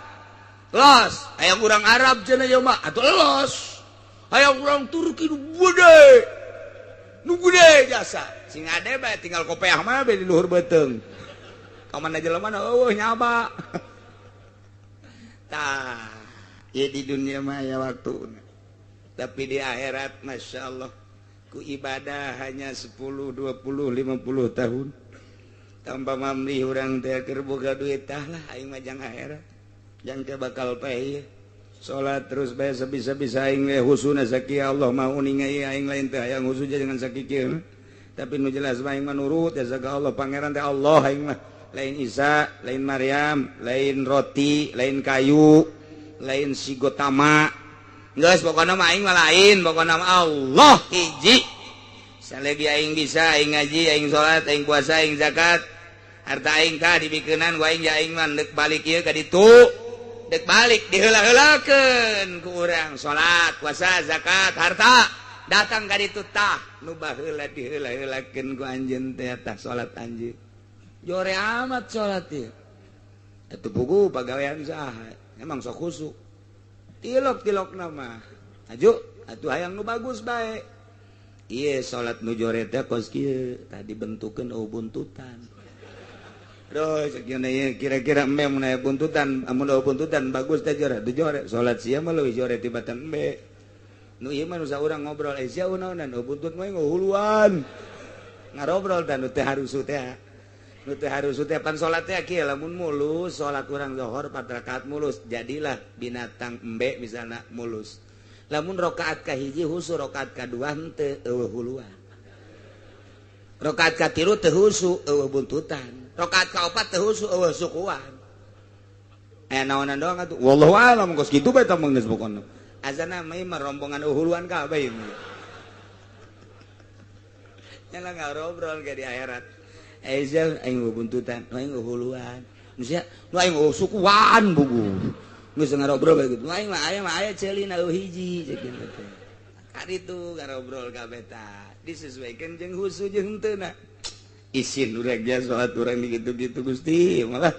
los hayang urang Arab cenah ieu mah atuh los hayang urang Turki nu gede nu gede jasa sing ade bae tinggal kopeah mah bae di luhur beuteung ka mana jelema eueuh nyaba tah ieu di dunia mah aya waktuna tapi di akhirat Masya Allah ku ibadah hanya 10, 20, 50 tahun tanpa mamlih urang teh keur boga duit tah lah aing mah jang akhirat jang teh bakal paeh salat terus bae sabisa-bisa aing we husuna sakieu Allah mah uninga ieu aing lain teh hayang husu jangan sakieu tapi nu jelas mah aing mah nurut ya ka Allah pangeran teh Allah aing mah lain Isa, lain Maryam, lain roti, lain kayu, lain si Gotama. Geus pokona mah aing mah lain, pokona mah Allah hiji. Salagi aing bisa, aing ngaji, aing salat, aing puasa, aing zakat. Harta aing tah dibikeunan ku aing, ja aing mah deuk balik ieu ka ditu. Dek balik diheula-heulakeun ku urang salat, puasa, zakat, harta. Datang ka ditu tah nu baheula diheula-heulakeun ku anjeun teh tah salat anjeun. Jore amat salat ieu. Atuh pugu pagawean saha? Emang sok khusuk. Tilok-tilok nama. Aju, atuh hayang nu bagus bae. Ieu salat nu jore teh kos kieu, tadi bentukeun eueuh buntutan. Duh, kira-kira embe mun aya buntutan, amun eueuh buntutan bagus teh jore, teu jore. Salat sia mah leuwih jore tibatan embe. Nu ieu mah nu saurang ngobrol, eh sia naonan, eueuh buntut mah ngahuluan. Ngarobrol tah nu teh harusu teh. Nu teh harusu teh pan salat teh kieu lamun mulus, salat urang zuhur 4 rakaat mulus, jadilah binatang embe misalna mulus. Lamun rakaat kahiji husu, rakaat kadua henteu eueuh huluan. Rakaat katilu teu husu, eueuh buntutan. Rakaat kaopat teu husu, eueuh sukuan. Aya naonan doang atuh. Wallahu alam kos kitu bae tah geus pokona. Azana mah mah rombongan huluan kabeh ieu. Nyala ngarobrol ke di akhirat. Eh sia aing buntutan, nu aing huluan. Nu sia nu aing sukuan bugu. Geus ngarobrol bae kitu. Nu aing mah aya ceulina eueuh hiji ceuk teh. Kaditu ngarobrol kabeh tah. Disesuaikan jeung husu jeung henteu na. Isin urang dia salat urang gitu-gitu Gusti malah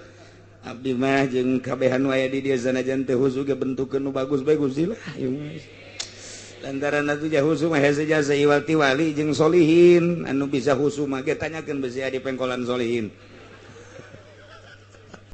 abdi mah jeung kabehan wae di dieu sanajan teu husu ge bentukeun nu bagus bae Gusti lah ieu mah. Lantaran atuh ja husu mah hese jasa iwal ti wali jeung solihin anu bisa husu mah ge tanyakeun besi di pengkolan solihin.